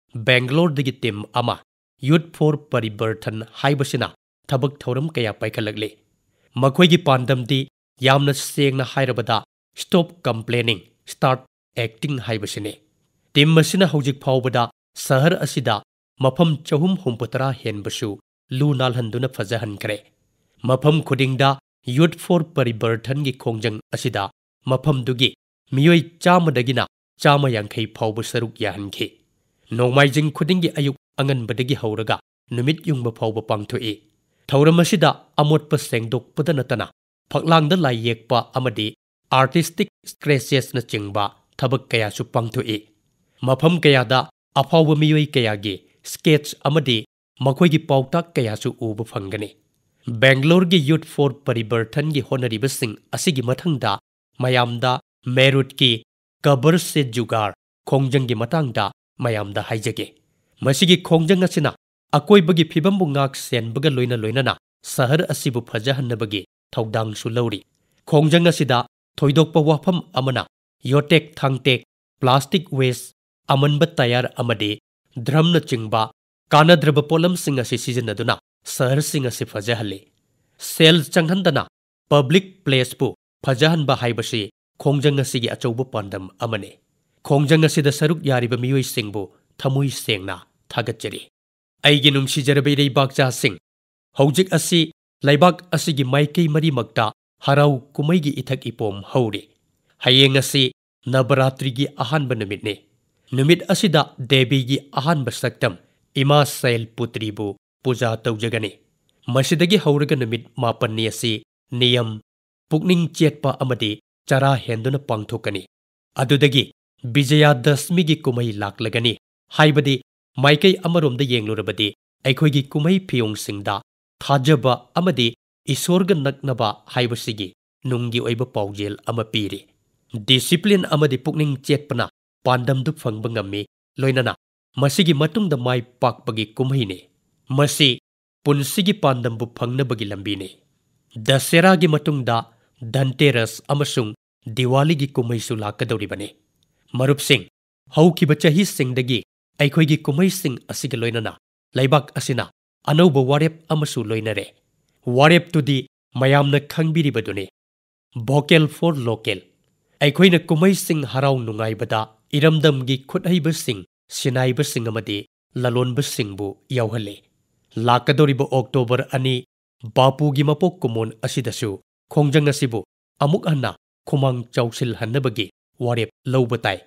ꯕꯦꯡꯒꯂꯣꯔꯗꯒꯤ ꯇꯤꯝ ꯑꯃ, ꯌꯨꯠ ꯐꯣꯔ ꯄꯔꯤꯕꯔꯊꯟ ꯍꯥꯏꯕꯁꯤꯅ ꯊꯕꯛ ꯊꯧꯔꯝ ꯀꯌꯥ ꯄꯥꯏꯈꯠꯂꯛꯂꯤ꯫ ꯃꯈꯣꯏꯒꯤ ꯄꯥꯟꯗꯝꯗꯤ ꯌꯥꯝꯅ ꯁꯦꯡꯅ ꯍꯥꯏꯔꯕꯗ "Stop complaining, start acting" ꯍꯥꯏꯕꯁꯤꯅꯤ꯫ ꯇꯤꯝ ꯑꯁꯤꯅ ꯍꯧꯖꯤꯛ ꯐꯥꯎꯕꯗ ꯁꯍꯔ ꯑꯁꯤꯗ ꯃꯐꯝ ꯆꯍꯨꯝ ꯍꯨꯝꯐꯨꯇꯔꯥ ꯍꯦꯟꯕꯁꯨ ꯂꯨ ꯅꯥꯜꯍꯟꯗꯨꯅ ꯐꯖꯍꯟꯈ꯭ꯔꯦ꯫ ꯃꯐꯝ ꯈꯨꯗꯤꯡꯗ ꯌꯨꯠ ꯐꯣꯔ ꯄꯔꯤꯕꯔꯊꯟꯒꯤ ꯈꯣꯡꯖꯪ ꯑꯁꯤꯗ ꯃꯐꯝꯗꯨꯒꯤ ꯃꯤꯑꯣꯏ ꯆꯥꯝꯃꯗꯒꯤꯅ ꯆꯥꯝꯃ ꯌꯥꯡꯈꯩ ꯐꯥꯎꯕ ꯁꯔꯨꯛ ꯌꯥꯍꯟꯈꯤ꯫ ꯅꯣꯡꯃꯥꯏꯖꯤꯡ ꯈꯨꯗꯤꯡꯒꯤ ꯑꯌꯨꯛ ꯑꯉꯟꯕꯗꯒꯤ ꯍꯧꯔꯒ ꯅꯨꯃꯤꯠ ꯌꯨꯡꯕ ꯐꯥꯎꯕ ꯄꯥꯡꯊꯣꯛꯏ꯫ ꯊꯧꯔꯝ ꯑꯁꯤꯗ ꯑꯃꯣꯠꯄ ꯁꯦꯡꯗꯣꯛꯄꯗ ꯅꯠꯇꯅ ꯐꯛꯂꯥꯡꯗ ꯂꯥꯏ ꯌꯦꯛꯄ ꯑꯃꯗꯤ ꯑꯥꯔꯇꯤꯁꯇꯤꯛ ꯁ꯭ꯀꯦꯠꯆꯦꯁꯅꯆꯤꯡꯕ ꯊꯕꯛ ꯀꯌꯥꯁꯨ ꯄꯥꯡꯊꯣꯛꯏ꯫ ꯃꯐꯝ ꯀꯌꯥꯗ ꯑꯐꯥꯎꯕ ꯃꯤꯑꯣꯏ ꯀꯌꯥꯒꯤ ꯁ꯭ꯀꯦꯠꯆ ꯑꯃꯗꯤ ꯃꯈꯣꯏꯒꯤ ꯄꯥꯎꯇꯥꯛ ꯀꯌꯥꯁꯨ ꯎꯕ ꯐꯪꯒꯅꯤ꯫ ꯕꯦꯡꯒꯂꯣꯔꯒꯤ ꯌꯨꯠ ꯐꯣꯔ ꯄꯔꯤꯕꯔꯊꯟꯒꯤ ꯍꯣꯠꯅꯔꯤꯕꯁꯤꯡ ꯑꯁꯤꯒꯤ ꯃꯊꯪꯗ ꯃꯌꯥꯝꯗ ꯃꯦꯔꯨꯠꯀꯤ "ꯀꯕꯔ ꯁꯦ ꯖꯨꯒꯥꯔ" ꯈꯣꯡꯖꯪꯒꯤ ꯃꯇꯥꯡꯗ ꯃꯌꯥꯝꯗ ꯍꯥꯏꯖꯒꯦ꯫ ꯃꯁꯤꯒꯤ ꯈꯣꯡꯖꯪ ꯑꯁꯤꯅ ꯑꯀꯣꯏꯕꯒꯤ ꯐꯤꯕꯝꯕꯨ ꯉꯥꯛ ꯁꯦꯟꯕꯒ ꯂꯣꯏꯅ ꯂꯣꯏꯅꯅ ꯁꯍꯔ ꯑꯁꯤꯕꯨ ꯐꯖꯍꯟꯅꯕꯒꯤ ꯊꯧꯗꯥꯡꯁꯨ ꯂꯧꯔꯤ꯫ ꯈꯣꯡꯖꯪ ꯑꯁꯤꯗ ꯊꯣꯏꯗꯣꯛꯄ ꯋꯥꯐꯝ ꯑꯃꯅ ꯌꯣꯇꯦꯛ ꯊꯥꯡꯇꯦꯛ, ꯄ꯭ꯂꯥꯁꯇꯤꯛ ꯋꯦꯁ, ꯑꯃꯟꯕ ꯇꯌꯥꯔ ꯑꯃꯗꯤ ꯗ꯭ꯔꯝꯅꯆꯤꯡꯕ ꯀꯥꯟꯅꯗ꯭ꯔꯕ ꯄꯣꯠꯂꯝꯁꯤꯡ ꯑꯁꯤ ꯁꯤꯖꯤꯟꯅꯗꯨꯅ ꯁꯍꯔꯁꯤꯡ ꯑꯁꯤ ꯐꯖꯍꯜꯂꯤ꯫ ꯁꯦꯜ ꯆꯪꯍꯟꯗꯅ ꯄꯕ꯭ꯂꯤꯛ ꯄ꯭ꯂꯦꯁꯄꯨ ꯐꯖꯍꯟꯕ ꯍꯥꯏꯕꯁꯤ ꯈꯣꯡꯖꯪ ꯑꯁꯤꯒꯤ ꯑꯆꯧꯕ ꯄꯥꯟꯗꯝ ꯑꯃꯅꯤ꯫ ꯈꯣꯡꯖꯪ ꯑꯁꯤꯗ ꯁꯔꯨꯛ ꯌꯥꯔꯤꯕ ꯃꯤꯑꯣꯏꯁꯤꯡꯕꯨ ꯊꯃꯣꯏ ꯁꯦꯡꯅ ꯊꯥꯒꯠꯆꯔꯤ꯫ ꯑꯩꯒꯤ ꯅꯨꯡꯁꯤꯖꯔꯕ ꯏꯔꯩꯕꯥꯛꯆꯥꯁꯤꯡ, ꯍꯧꯖꯤꯛ ꯑꯁꯤ ꯂꯩꯕꯥꯛ ꯑꯁꯤꯒꯤ ꯃꯥꯏꯀꯩ ꯃꯔꯤꯃꯛꯇ ꯍꯔꯥꯎ ꯀꯨꯝꯍꯩꯒꯤ ꯏꯊꯛ ꯏꯄꯣꯝ ꯍꯧꯔꯤ꯫ ꯍꯌꯦꯡ ꯑꯁꯤ ꯅꯕꯔꯥꯇ꯭ꯔꯤꯒꯤ ꯑꯍꯥꯟꯕ ꯅꯨꯃꯤꯠꯅꯤ꯫ ꯅꯨꯃꯤꯠ ꯑꯁꯤꯗ ꯗꯦꯕꯤꯒꯤ ꯑꯍꯥꯟꯕ ꯁꯛꯇꯝ ꯏꯃꯥ ꯁꯩꯜꯄꯨꯇ꯭ꯔꯤꯕꯨ ꯄꯨꯖꯥ ꯇꯧꯖꯒꯅꯤ꯫ ꯃꯁꯤꯗꯒꯤ ꯍꯧꯔꯒ ꯅꯨꯃꯤꯠ ꯃꯥꯄꯟꯅꯤ ꯑꯁꯤ ꯅꯤꯌꯝ, ꯄꯨꯛꯅꯤꯡ ꯆꯦꯠꯄ ꯑꯃꯗꯤ ꯆꯔꯥ ꯍꯦꯟꯗꯨꯅ ꯄꯥꯡꯊꯣꯛꯀꯅꯤ꯫ ꯑꯗꯨꯗꯒꯤ ꯕꯤꯖꯌꯥꯗꯁꯃꯤꯒꯤ ꯀꯨꯝꯍꯩ ꯂꯥꯛꯂꯒꯅꯤ꯫ ꯍꯥꯏꯕꯗꯤ, ꯃꯥꯏꯀꯩ ꯑꯃꯔꯣꯝꯗ ꯌꯦꯡꯂꯨꯔꯕꯗꯤ, ꯑꯩꯈꯣꯏꯒꯤ ꯀꯨꯝꯍꯩ ꯐꯤꯌꯣꯡꯁꯤꯡꯗ ꯊꯥꯖꯕ ꯑꯃꯗꯤ ꯏꯁꯣꯔꯒ ꯅꯛꯅꯕ ꯍꯥꯏꯕꯁꯤꯒꯤ ꯅꯨꯡꯒꯤ ꯑꯣꯏꯕ ꯄꯥꯎꯖꯦꯜ ꯑꯃ ꯄꯤꯔꯤ꯫ ꯗꯤꯁꯤꯄ꯭ꯂꯤꯟ ꯑꯃꯗꯤ ꯄꯨꯛꯅꯤꯡ ꯆꯦꯠꯄꯅ ꯄꯥꯟꯗꯝꯗꯨ ꯐꯪꯕ ꯉꯝꯃꯤ, ꯂꯣꯏꯅꯅ ꯃꯁꯤꯒꯤ ꯃꯇꯨꯡꯗ ꯃꯥꯏ ꯄꯥꯛꯄꯒꯤ ꯀꯨꯝꯍꯩꯅꯤ꯫ ꯃꯁꯤ ꯄꯨꯟꯁꯤꯒꯤ ꯄꯥꯟꯗꯝꯕꯨ ꯐꯪꯅꯕꯒꯤ ꯂꯝꯕꯤꯅꯤ꯫ ꯗꯁꯦꯔꯥꯒꯤ ꯃꯇꯨꯡꯗ ꯙꯟꯇꯦꯔꯁ ꯑꯃꯁꯨꯡ ꯗꯤꯋꯥꯂꯤꯒꯤ ꯀꯨꯝꯍꯩꯁꯨ ꯂꯥꯛꯀꯗꯧꯔꯤꯕꯅꯤ꯫ ꯃꯔꯨꯞꯁꯤꯡ, ꯍꯧꯈꯤꯕ ꯆꯍꯤꯁꯤꯡꯗꯒꯤ ꯑꯩꯈꯣꯏꯒꯤ ꯀꯨꯝꯍꯩꯁꯤꯡ ꯑꯁꯤꯒ ꯂꯣꯏꯅꯅ ꯂꯩꯕꯥꯛ ꯑꯁꯤꯅ ꯑꯅꯧꯕ ꯋꯥꯔꯦꯞ ꯑꯃꯁꯨ ꯂꯣꯏꯅꯔꯦ꯫ ꯋꯥꯔꯦꯞꯇꯨꯗꯤ ꯃꯌꯥꯝꯅ ꯈꯪꯕꯤꯔꯤꯕꯗꯨꯅꯤ, Vocal for Local꯫ ꯑꯩꯈꯣꯏꯅ ꯀꯨꯝꯍꯩꯁꯤꯡ ꯍꯔꯥꯎ ꯅꯨꯡꯉꯥꯏꯕꯗ ꯏꯔꯝꯗꯝꯒꯤ ꯈꯨꯠꯍꯩꯕꯁꯤꯡ, ꯁꯤꯟꯅꯥꯏꯕꯁꯤꯡ ꯑꯃꯗꯤ ꯂꯂꯣꯟꯕꯁꯤꯡꯕꯨ ꯌꯥꯎꯍꯜꯂꯤ꯫ ꯂꯥꯛꯀꯗꯧꯔꯤꯕ ꯑꯣꯛꯇꯣꯕꯔ ꯑꯅꯤ, ꯕꯥꯄꯨꯒꯤ ꯃꯄꯣꯛ ꯀꯨꯝꯑꯣꯟ ꯑꯁꯤꯗꯁꯨ ꯈꯣꯡꯖꯪ ꯑꯁꯤꯕꯨ ꯑꯃꯨꯛ ꯍꯟꯅ ꯈꯨꯃꯥꯡ ꯆꯥꯎꯁꯤꯜꯍꯟꯅꯕꯒꯤ ꯋꯥꯔꯦꯞ ꯂꯧꯕ ꯇꯥꯏ꯫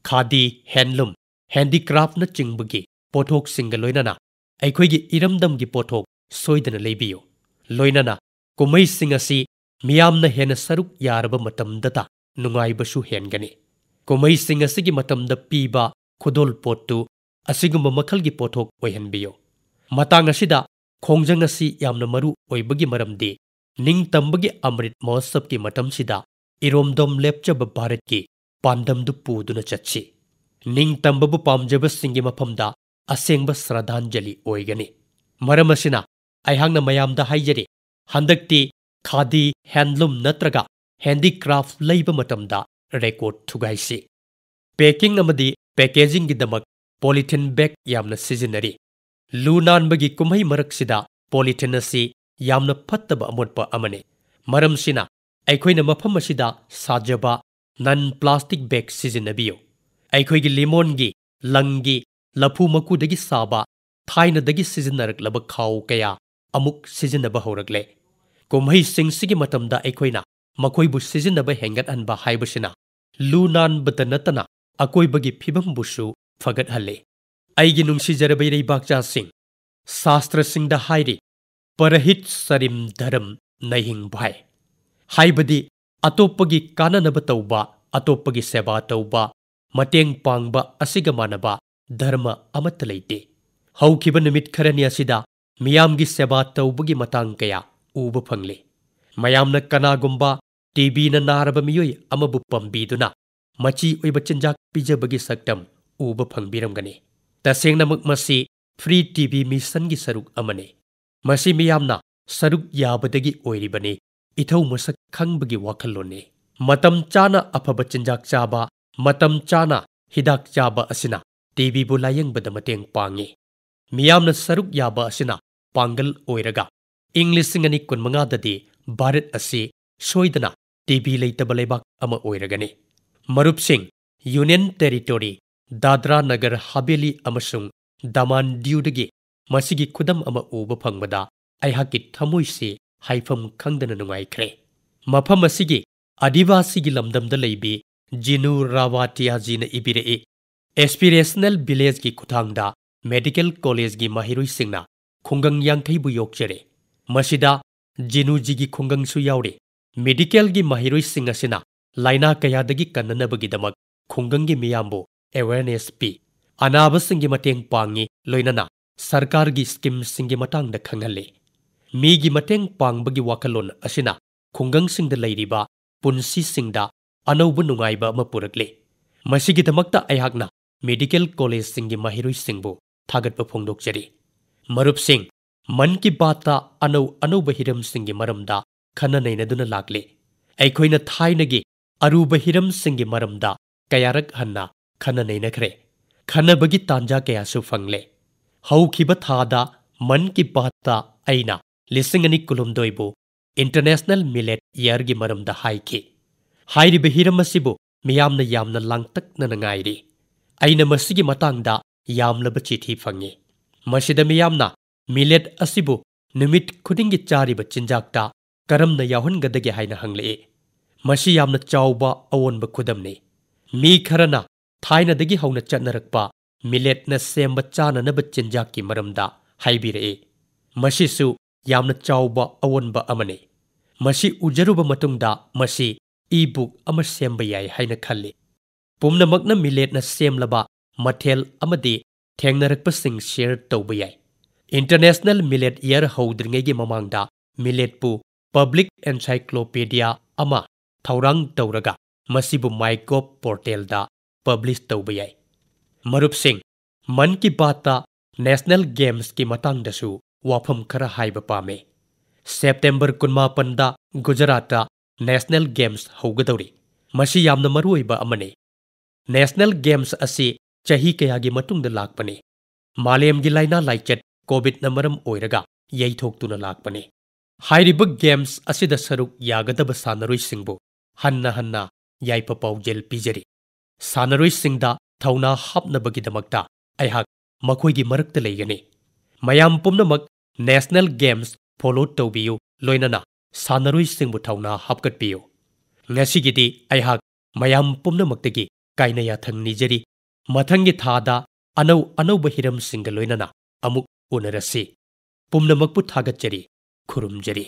ꯈꯥꯗꯤ, ꯍꯦꯟꯂꯨꯝ, ꯍꯦꯟꯗꯤꯀ꯭ꯔꯥꯐꯅꯆꯤꯡꯕꯒꯤ ꯄꯣꯠꯊꯣꯛꯁꯤꯡꯒ ꯂꯣꯏꯅꯅ ꯑꯩꯈꯣꯏꯒꯤ ꯏꯔꯝꯗꯝꯒꯤ ꯄꯣꯠꯊꯣꯛ ꯁꯣꯏꯗꯅ ꯂꯩꯕꯤꯌꯨ꯫ ꯂꯣꯏꯅꯅ ꯀꯨꯝꯍꯩꯁꯤꯡ ꯑꯁꯤ ꯃꯤꯌꯥꯝꯅ ꯍꯦꯟꯅ ꯁꯔꯨꯛ ꯌꯥꯔꯕ ꯃꯇꯝꯗꯇ ꯅꯨꯡꯉꯥꯏꯕꯁꯨ ꯍꯦꯟꯒꯅꯤ꯫ ꯀꯨꯝꯍꯩꯁꯤꯡ ꯑꯁꯤꯒꯤ ꯃꯇꯝꯗ ꯄꯤꯕ ꯈꯨꯗꯣꯜꯄꯣꯠꯇꯨ ꯑꯁꯤꯒꯨꯝꯕ ꯃꯈꯜꯒꯤ ꯄꯣꯠꯊꯣꯛ ꯑꯣꯏꯍꯟꯕꯤꯌꯨ꯫ ꯃꯇꯥꯡ ꯑꯁꯤꯗ ꯈꯣꯡꯖꯪ ꯑꯁꯤ ꯌꯥꯝꯅ ꯃꯔꯨ ꯑꯣꯏꯕꯒꯤ ꯃꯔꯝꯗꯤ, ꯅꯤꯡꯇꯝꯕꯒꯤ ꯑꯃ꯭ꯔꯤꯠ ꯃꯍꯣꯠꯁꯕꯀꯤ ꯃꯇꯝꯁꯤꯗ ꯏꯔꯣꯝꯗꯣꯝ ꯂꯦꯞꯆꯕ ꯚꯥꯔꯠꯀꯤ ꯄꯥꯟꯗꯝꯗꯨ ꯄꯨꯗꯨꯅ ꯆꯠꯁꯤ꯫ ꯅꯤꯡꯇꯝꯕꯕꯨ ꯄꯥꯝꯖꯕꯁꯤꯡꯒꯤ ꯃꯐꯝꯗ ꯑꯁꯦꯡꯕ ꯁ꯭ꯔꯗꯥꯟꯖꯂꯤ ꯑꯣꯏꯒꯅꯤ꯫ ꯃꯔꯝ ꯑꯁꯤꯅ, ꯑꯩꯍꯥꯛꯅ ꯃꯌꯥꯝꯗ ꯍꯥꯏꯖꯔꯤ, ꯍꯟꯗꯛꯇꯤ ꯈꯥꯗꯤ ꯍꯦꯟꯂꯨꯝ ꯅꯠꯇ꯭ꯔꯒ ꯍꯦꯟꯗꯤꯀ꯭ꯔꯥꯐ ꯂꯩꯕ ꯃꯇꯝꯗ ꯔꯦꯀꯣꯔꯗ ꯊꯨꯒꯥꯏꯁꯤ꯫ ꯄꯦꯀꯤꯡ ꯑꯃꯗꯤ ꯄꯦꯀꯦꯖꯤꯡꯒꯤꯗꯃꯛ ꯄꯣꯂꯤꯊꯤꯟ ꯕꯦꯒ ꯌꯥꯝꯅ ꯁꯤꯖꯤꯟꯅꯔꯤ꯫ ꯂꯨ ꯅꯥꯟꯕꯒꯤ ꯀꯨꯝꯍꯩ ꯃꯔꯛꯁꯤꯗ ꯄꯣꯂꯤꯊꯤꯟ ꯑꯁꯤ ꯌꯥꯝꯅ ꯐꯠꯇꯕ ꯑꯃꯣꯠꯄ ꯑꯃꯅꯤ꯫ ꯃꯔꯝꯁꯤꯅ, ꯑꯩꯈꯣꯏꯅ ꯃꯐꯝ ꯑꯁꯤꯗ ꯁꯥꯖꯕ ꯅꯟ ꯄ꯭ꯂꯥꯁꯇꯤꯛ ꯕꯦꯒ ꯁꯤꯖꯤꯟꯅꯕꯤꯌꯨ꯫ ꯑꯩꯈꯣꯏꯒꯤ ꯂꯤꯃꯣꯟꯒꯤ, ꯂꯪꯒꯤ, ꯂꯐꯨ ꯃꯀꯨꯗꯒꯤ ꯁꯥꯕ, ꯊꯥꯏꯅꯗꯒꯤ ꯁꯤꯖꯤꯟꯅꯔꯛꯂꯕ ꯈꯥꯎ ꯀꯌꯥ ꯑꯃꯨꯛ ꯁꯤꯖꯤꯟꯅꯕ ꯍꯧꯔꯛꯂꯦ꯫ ꯀꯨꯝꯍꯩꯁꯤꯡꯁꯤꯒꯤ ꯃꯇꯝꯗ ꯑꯩꯈꯣꯏꯅ ꯃꯈꯣꯏꯕꯨ ꯁꯤꯖꯤꯟꯅꯕ ꯍꯦꯟꯒꯠꯍꯟꯕ ꯍꯥꯏꯕꯁꯤꯅ ꯂꯨ ꯅꯥꯟꯕꯗ ꯅꯠꯇꯅ ꯑꯀꯣꯏꯕꯒꯤ ꯐꯤꯕꯝꯕꯨꯁꯨ ꯐꯒꯠꯍꯜꯂꯤ꯫ ꯑꯩꯒꯤ ꯅꯨꯡꯁꯤꯖꯔꯕ ꯏꯔꯩꯕꯥꯛꯆꯥꯁꯤꯡ, ꯁꯥꯁꯇ꯭ꯔꯁꯤꯡꯗ ꯍꯥꯏꯔꯤ, "ꯄꯔꯍꯤꯠ ꯁꯔꯤꯝ ꯙꯔꯝ ꯅꯍꯤꯡ ꯚꯥꯏ", ꯍꯥꯏꯕꯗꯤ ꯑꯇꯣꯞꯄꯒꯤ ꯀꯥꯟꯅꯅꯕ ꯇꯧꯕ, ꯑꯇꯣꯞꯄꯒꯤ ꯁꯦꯕꯥ ꯇꯧꯕ, ꯃꯇꯦꯡ ꯄꯥꯡꯕ ꯑꯁꯤꯒ ꯃꯥꯟꯅꯕ ꯙꯔꯃ ꯑꯃꯠꯇ ꯂꯩꯇꯦ꯫ ꯍꯧꯈꯤꯕ ꯅꯨꯃꯤꯠ ꯈꯔꯅꯤ ꯑꯁꯤꯗ ꯃꯤꯌꯥꯝꯒꯤ ꯁꯦꯕꯥ ꯇꯧꯕꯒꯤ ꯃꯇꯥꯡ ꯀꯌꯥ ꯎꯕ ꯐꯪꯂꯦ꯫ ꯃꯌꯥꯝꯅ ꯀꯅꯥꯒꯨꯝꯕ ꯇꯤꯕꯤꯅ ꯅꯥꯔꯕ ꯃꯤꯑꯣꯏ ꯑꯃꯕꯨ ꯄꯥꯝꯕꯤꯗꯨꯅ ꯃꯆꯤ ꯑꯣꯏꯕ ꯆꯤꯟꯖꯥꯛ ꯄꯤꯖꯕꯒꯤ ꯁꯛꯇꯝ ꯎꯕ ꯐꯪꯕꯤꯔꯝꯒꯅꯤ꯫ ꯇꯁꯦꯡꯅꯃꯛ ꯃꯁꯤ ꯐ꯭ꯔꯤ ꯇꯤꯕꯤ ꯃꯤꯁꯟꯒꯤ ꯁꯔꯨꯛ ꯑꯃꯅꯤ꯫ ꯃꯁꯤ ꯃꯤꯌꯥꯝꯅ ꯁꯔꯨꯛ ꯌꯥꯕꯗꯒꯤ ꯑꯣꯏꯔꯤꯕꯅꯤ, ꯏꯊꯧ ꯃꯁꯛ ꯈꯪꯕꯒꯤ ꯋꯥꯈꯜꯂꯣꯟꯅꯤ꯫ ꯃꯇꯝ ꯆꯥꯅ ꯑꯐꯕ ꯆꯤꯟꯖꯥꯛ ꯆꯥꯕ, ꯃꯇꯝ ꯆꯥꯅ ꯍꯤꯗꯥꯛ ꯆꯥꯕ ꯑꯁꯤꯅ ꯇꯤꯕꯤꯕꯨ ꯂꯥꯌꯦꯡꯕꯗ ꯃꯇꯦꯡ ꯄꯥꯡꯏ꯫ ꯃꯤꯌꯥꯝꯅ ꯁꯔꯨꯛ ꯌꯥꯕ ꯑꯁꯤꯅ ꯄꯥꯡꯒꯜ ꯑꯣꯏꯔꯒ ꯏꯪ ꯂꯤꯁꯤꯡ ꯑꯅꯤ ꯀꯨꯟꯃꯉꯥꯗꯗꯤ ꯚꯥꯔꯠ ꯑꯁꯤ ꯁꯣꯏꯗꯅ ꯇꯤꯕꯤ ꯂꯩꯇꯕ ꯂꯩꯕꯥꯛ ꯑꯃ ꯑꯣꯏꯔꯒꯅꯤ꯫ ꯃꯔꯨꯞꯁꯤꯡ, ꯌꯨꯅꯤꯌꯟ ꯇꯦꯔꯤꯇꯣꯔꯤ ꯗꯥꯗ꯭ꯔꯥ ꯅꯒꯔ ꯍꯥꯕꯦꯂꯤ ꯑꯃꯁꯨꯡ ꯗꯃꯥꯟ ꯗ꯭ꯌꯨꯗꯒꯤ ꯃꯁꯤꯒꯤ ꯈꯨꯗꯝ ꯑꯃ ꯎꯕ ꯐꯪꯕꯗ ꯑꯩꯍꯥꯛꯀꯤ ꯊꯃꯣꯏꯁꯤ ꯍꯥꯏꯐꯝ ꯈꯪꯗꯅ ꯅꯨꯡꯉꯥꯏꯈ꯭ꯔꯦ꯫ ꯃꯐꯝ ꯑꯁꯤꯒꯤ ꯑꯗꯤꯕꯥꯁꯤꯒꯤ ꯂꯝꯗꯝꯗ ꯂꯩꯕꯤ ꯖꯤꯅꯨ ꯔꯥꯋꯥꯇꯤꯌꯥꯖꯤꯅ ꯏꯕꯤꯔꯛꯏ, "ꯑꯦꯁꯄꯤꯔꯦꯁꯅꯦꯜ ꯚꯤꯂꯦꯖꯀꯤ ꯈꯨꯠꯊꯥꯡꯗ ꯃꯦꯗꯤꯀꯦꯜ ꯀꯣꯂꯦꯖꯒꯤ ꯃꯍꯩꯔꯣꯏꯁꯤꯡꯅ ꯈꯨꯡꯒꯪ ꯌꯥꯡꯈꯩꯕꯨ ꯌꯣꯛꯆꯔꯦ꯫ ꯃꯁꯤꯗ ꯖꯤꯅꯨꯖꯤꯒꯤ ꯈꯨꯡꯒꯪꯁꯨ ꯌꯥꯎꯔꯤ꯫ ꯃꯦꯗꯤꯀꯦꯜꯒꯤ ꯃꯍꯩꯔꯣꯏꯁꯤꯡ ꯑꯁꯤꯅ ꯂꯥꯏꯅꯥ ꯀꯌꯥꯗꯒꯤ ꯀꯟꯅꯅꯕꯒꯤꯗꯃꯛ ꯈꯨꯡꯒꯪꯒꯤ ꯃꯤꯌꯥꯝꯕꯨ ꯑꯦꯋꯦꯔꯅꯦꯁ ꯄꯤ, ꯑꯅꯥꯕꯁꯤꯡꯒꯤ ꯃꯇꯦꯡ ꯄꯥꯡꯉꯤ, ꯂꯣꯏꯅꯅ ꯁꯔꯀꯥꯔꯒꯤ ꯁ꯭ꯀꯤꯝꯁꯤꯡꯒꯤ ꯃꯇꯥꯡꯗ ꯈꯪꯍꯜꯂꯤ꯫ ꯃꯤꯒꯤ ꯃꯇꯦꯡ ꯄꯥꯡꯕꯒꯤ ꯋꯥꯈꯜꯂꯣꯟ ꯑꯁꯤꯅ ꯈꯨꯡꯒꯪꯁꯤꯡꯗ ꯂꯩꯔꯤꯕ ꯄꯨꯟꯁꯤꯁꯤꯡꯗ ꯑꯅꯧꯕ ꯅꯨꯡꯉꯥꯏꯕ ꯑꯃ ꯄꯨꯔꯛꯂꯤ꯫ ꯃꯁꯤꯒꯤꯗꯃꯛꯇ ꯑꯩꯍꯥꯛꯅ ꯃꯦꯗꯤꯀꯦꯜ ꯀꯣꯂꯦꯖꯁꯤꯡꯒꯤ ꯃꯍꯩꯔꯣꯏꯁꯤꯡꯕꯨ ꯊꯥꯒꯠꯄ ꯐꯣꯡꯗꯣꯛꯆꯔꯤ꯫" ꯃꯔꯨꯞꯁꯤꯡ, ꯃꯟ ꯀꯤ ꯕꯥꯠꯇ ꯑꯅꯧ ꯑꯅꯧꯕ ꯍꯤꯔꯝꯁꯤꯡꯒꯤ ꯃꯔꯝꯗ ꯈꯟꯅ ꯅꯩꯅꯗꯨꯅ ꯂꯥꯛꯂꯤ꯫ ꯑꯩꯈꯣꯏꯅ ꯊꯥꯏꯅꯒꯤ ꯑꯔꯨꯕ ꯍꯤꯔꯝꯁꯤꯡꯒꯤ ꯃꯔꯝꯗ ꯀꯌꯥꯔꯛ ꯍꯟꯅ ꯈꯟꯅ ꯅꯩꯅꯈ꯭ꯔꯦ꯫ ꯈꯟꯅꯕꯒꯤ ꯇꯥꯟꯖꯥ ꯀꯌꯥꯁꯨ ꯐꯪꯂꯦ꯫ ꯍꯧꯈꯤꯕ ꯊꯥꯗ ꯃꯟ ꯀꯤ ꯕꯥꯠꯇ ꯑꯩꯅ ꯂꯤꯁꯤꯡ ꯑꯅꯤ ꯀꯨꯟꯍꯨꯝꯗꯣꯏꯕꯨ ꯏꯟꯇꯔꯅꯦꯁꯅꯦꯜ ꯃꯤꯂꯦꯠ ꯏꯌꯔꯒꯤ ꯃꯔꯝꯗ ꯍꯥꯏꯈꯤ꯫ ꯍꯥꯏꯔꯤꯕ ꯍꯤꯔꯝ ꯑꯁꯤꯕꯨ ꯃꯤꯌꯥꯝꯅ ꯌꯥꯝꯅ ꯂꯥꯡꯇꯛꯅꯅ ꯉꯥꯏꯔꯤ꯫ ꯑꯩꯅ ꯃꯁꯤꯒꯤ ꯃꯇꯥꯡꯗ ꯌꯥꯝꯂꯕ ꯆꯤꯊꯤ ꯐꯪꯉꯤ꯫ ꯃꯁꯤꯗ ꯃꯤꯌꯥꯝꯅ ꯃꯤꯂꯦꯠ ꯑꯁꯤꯕꯨ ꯅꯨꯃꯤꯠ ꯈꯨꯗꯤꯡꯒꯤ ꯆꯥꯔꯤꯕ ꯆꯤꯟꯖꯥꯛꯇ ꯀꯔꯝꯅ ꯌꯥꯎꯍꯟꯒꯗꯒꯦ ꯍꯥꯏꯅ ꯍꯪꯂꯛꯏ꯫ ꯃꯁꯤ ꯌꯥꯝꯅ ꯆꯥꯎꯕ ꯑꯑꯣꯟꯕ ꯈꯨꯗꯝꯅꯤ꯫ ꯃꯤ ꯈꯔꯅ ꯊꯥꯏꯅꯗꯒꯤ ꯍꯧꯅ ꯆꯠꯅꯔꯛꯄ ꯃꯤꯂꯦꯠꯅ ꯁꯦꯝꯕ ꯆꯥꯅꯅꯕ ꯆꯤꯟꯖꯥꯛꯀꯤ ꯃꯔꯝꯗ ꯍꯥꯏꯕꯤꯔꯛꯏ꯫ ꯃꯁꯤꯁꯨ ꯌꯥꯝꯅ ꯆꯥꯎꯕ ꯑꯑꯣꯟꯕ ꯑꯃꯅꯤ꯫ ꯃꯁꯤ ꯎꯖꯔꯨꯕ ꯃꯇꯨꯡꯗ ꯃꯁꯤ ebook ꯑꯃ ꯁꯦꯝꯕ ꯌꯥꯏ ꯍꯥꯏꯅ ꯈꯜꯂꯤ꯫ ꯄꯨꯝꯅꯃꯛꯅ ꯃꯤꯂꯦꯠꯅ ꯁꯦꯝꯂꯕ ꯃꯊꯦꯜ ꯑꯃꯗꯤ ꯊꯦꯡꯅꯔꯛꯄꯁꯤꯡ share ꯇꯧꯕ ꯌꯥꯏ꯫ International Millet Year ꯍꯧꯗ꯭ꯔꯤꯉꯩꯒꯤ ꯃꯃꯥꯡꯗ ꯃꯤꯂꯦꯠꯄꯨ public encyclopedia ꯑꯃ ꯊꯧꯔꯥꯡ ꯇꯧꯔꯒ ꯃꯁꯤꯕꯨ MyGov portalꯗ publish ꯇꯧꯕ ꯌꯥꯏ꯫ ꯃꯔꯨꯞꯁꯤꯡ, ꯃꯟ ꯀꯤ ꯕꯥꯠꯇ National Gamesꯀꯤ ꯃꯇꯥꯡꯗꯁꯨ ꯋꯥꯐꯝ ꯈꯔ ꯍꯥꯏꯕ ꯄꯥꯝꯃꯤ꯫ September ꯀꯨꯟꯃꯥꯄꯟꯗ ꯒꯨꯖꯔꯥꯠꯇ National Games ꯍꯧꯒꯗꯧꯔꯤ꯫ ꯃꯁꯤ ꯌꯥꯝꯅ ꯃꯔꯨꯑꯣꯏꯕ ꯑꯃꯅꯤ꯫ National Games ꯑꯁꯤ ꯆꯍꯤ ꯀꯌꯥꯒꯤ ꯃꯇꯨꯡꯗ ꯂꯥꯛꯄꯅꯤ꯫ ꯃꯥꯂꯦꯝꯒꯤ ꯂꯥꯏꯅꯥ ꯂꯥꯏꯆꯠ COVIDꯅ ꯃꯔꯝ ꯑꯣꯏꯔꯒ ꯌꯩꯊꯣꯛꯇꯨꯅ ꯂꯥꯛꯄꯅꯤ꯫ ꯍꯥꯏꯔꯤꯕ games ꯑꯁꯤꯗ ꯁꯔꯨꯛ ꯌꯥꯒꯗꯕ ꯁꯥꯟꯅꯔꯣꯏꯁꯤꯡꯕꯨ ꯍꯟꯅ ꯍꯟꯅ ꯌꯥꯏꯐ ꯄꯥꯎꯖꯦꯜ ꯄꯤꯖꯔꯤ꯫ ꯁꯥꯟꯅꯔꯣꯏꯁꯤꯡꯗ ꯊꯧꯅꯥ ꯍꯥꯞꯅꯕꯒꯤꯗꯃꯛꯇ ꯑꯩꯍꯥꯛ ꯃꯈꯣꯏꯒꯤ ꯃꯔꯛꯇ ꯂꯩꯒꯅꯤ꯫ ꯃꯌꯥꯝ ꯄꯨꯝꯅꯃꯛ National Games follow ꯇꯧꯕꯤꯌꯨ, ꯂꯣꯏꯅꯅ ꯁꯥꯟꯅꯔꯣꯏꯁꯤꯡꯕꯨ ꯊꯧꯅꯥ ꯍꯥꯞꯀꯠꯄꯤꯌꯨ꯫ ꯉꯁꯤꯒꯤꯗꯤ ꯑꯩꯍꯥꯛ ꯃꯌꯥꯝ ꯄꯨꯝꯅꯃꯛꯇꯒꯤ ꯀꯥꯏꯅ ꯌꯥꯊꯪ ꯅꯤꯖꯔꯤ꯫ ꯃꯊꯪꯒꯤ ꯊꯥꯗ ꯑꯅꯧ ꯑꯅꯧꯕ ꯍꯤꯔꯝꯁꯤꯡꯒ ꯂꯣꯏꯅꯅ ꯑꯃꯨꯛ ꯎꯅꯔꯁꯤ꯫ ꯄꯨꯝꯅꯃꯛꯄꯨ ꯊꯥꯒꯠꯆꯔꯤ, ꯈꯨꯔꯨꯝꯖꯔꯤ꯫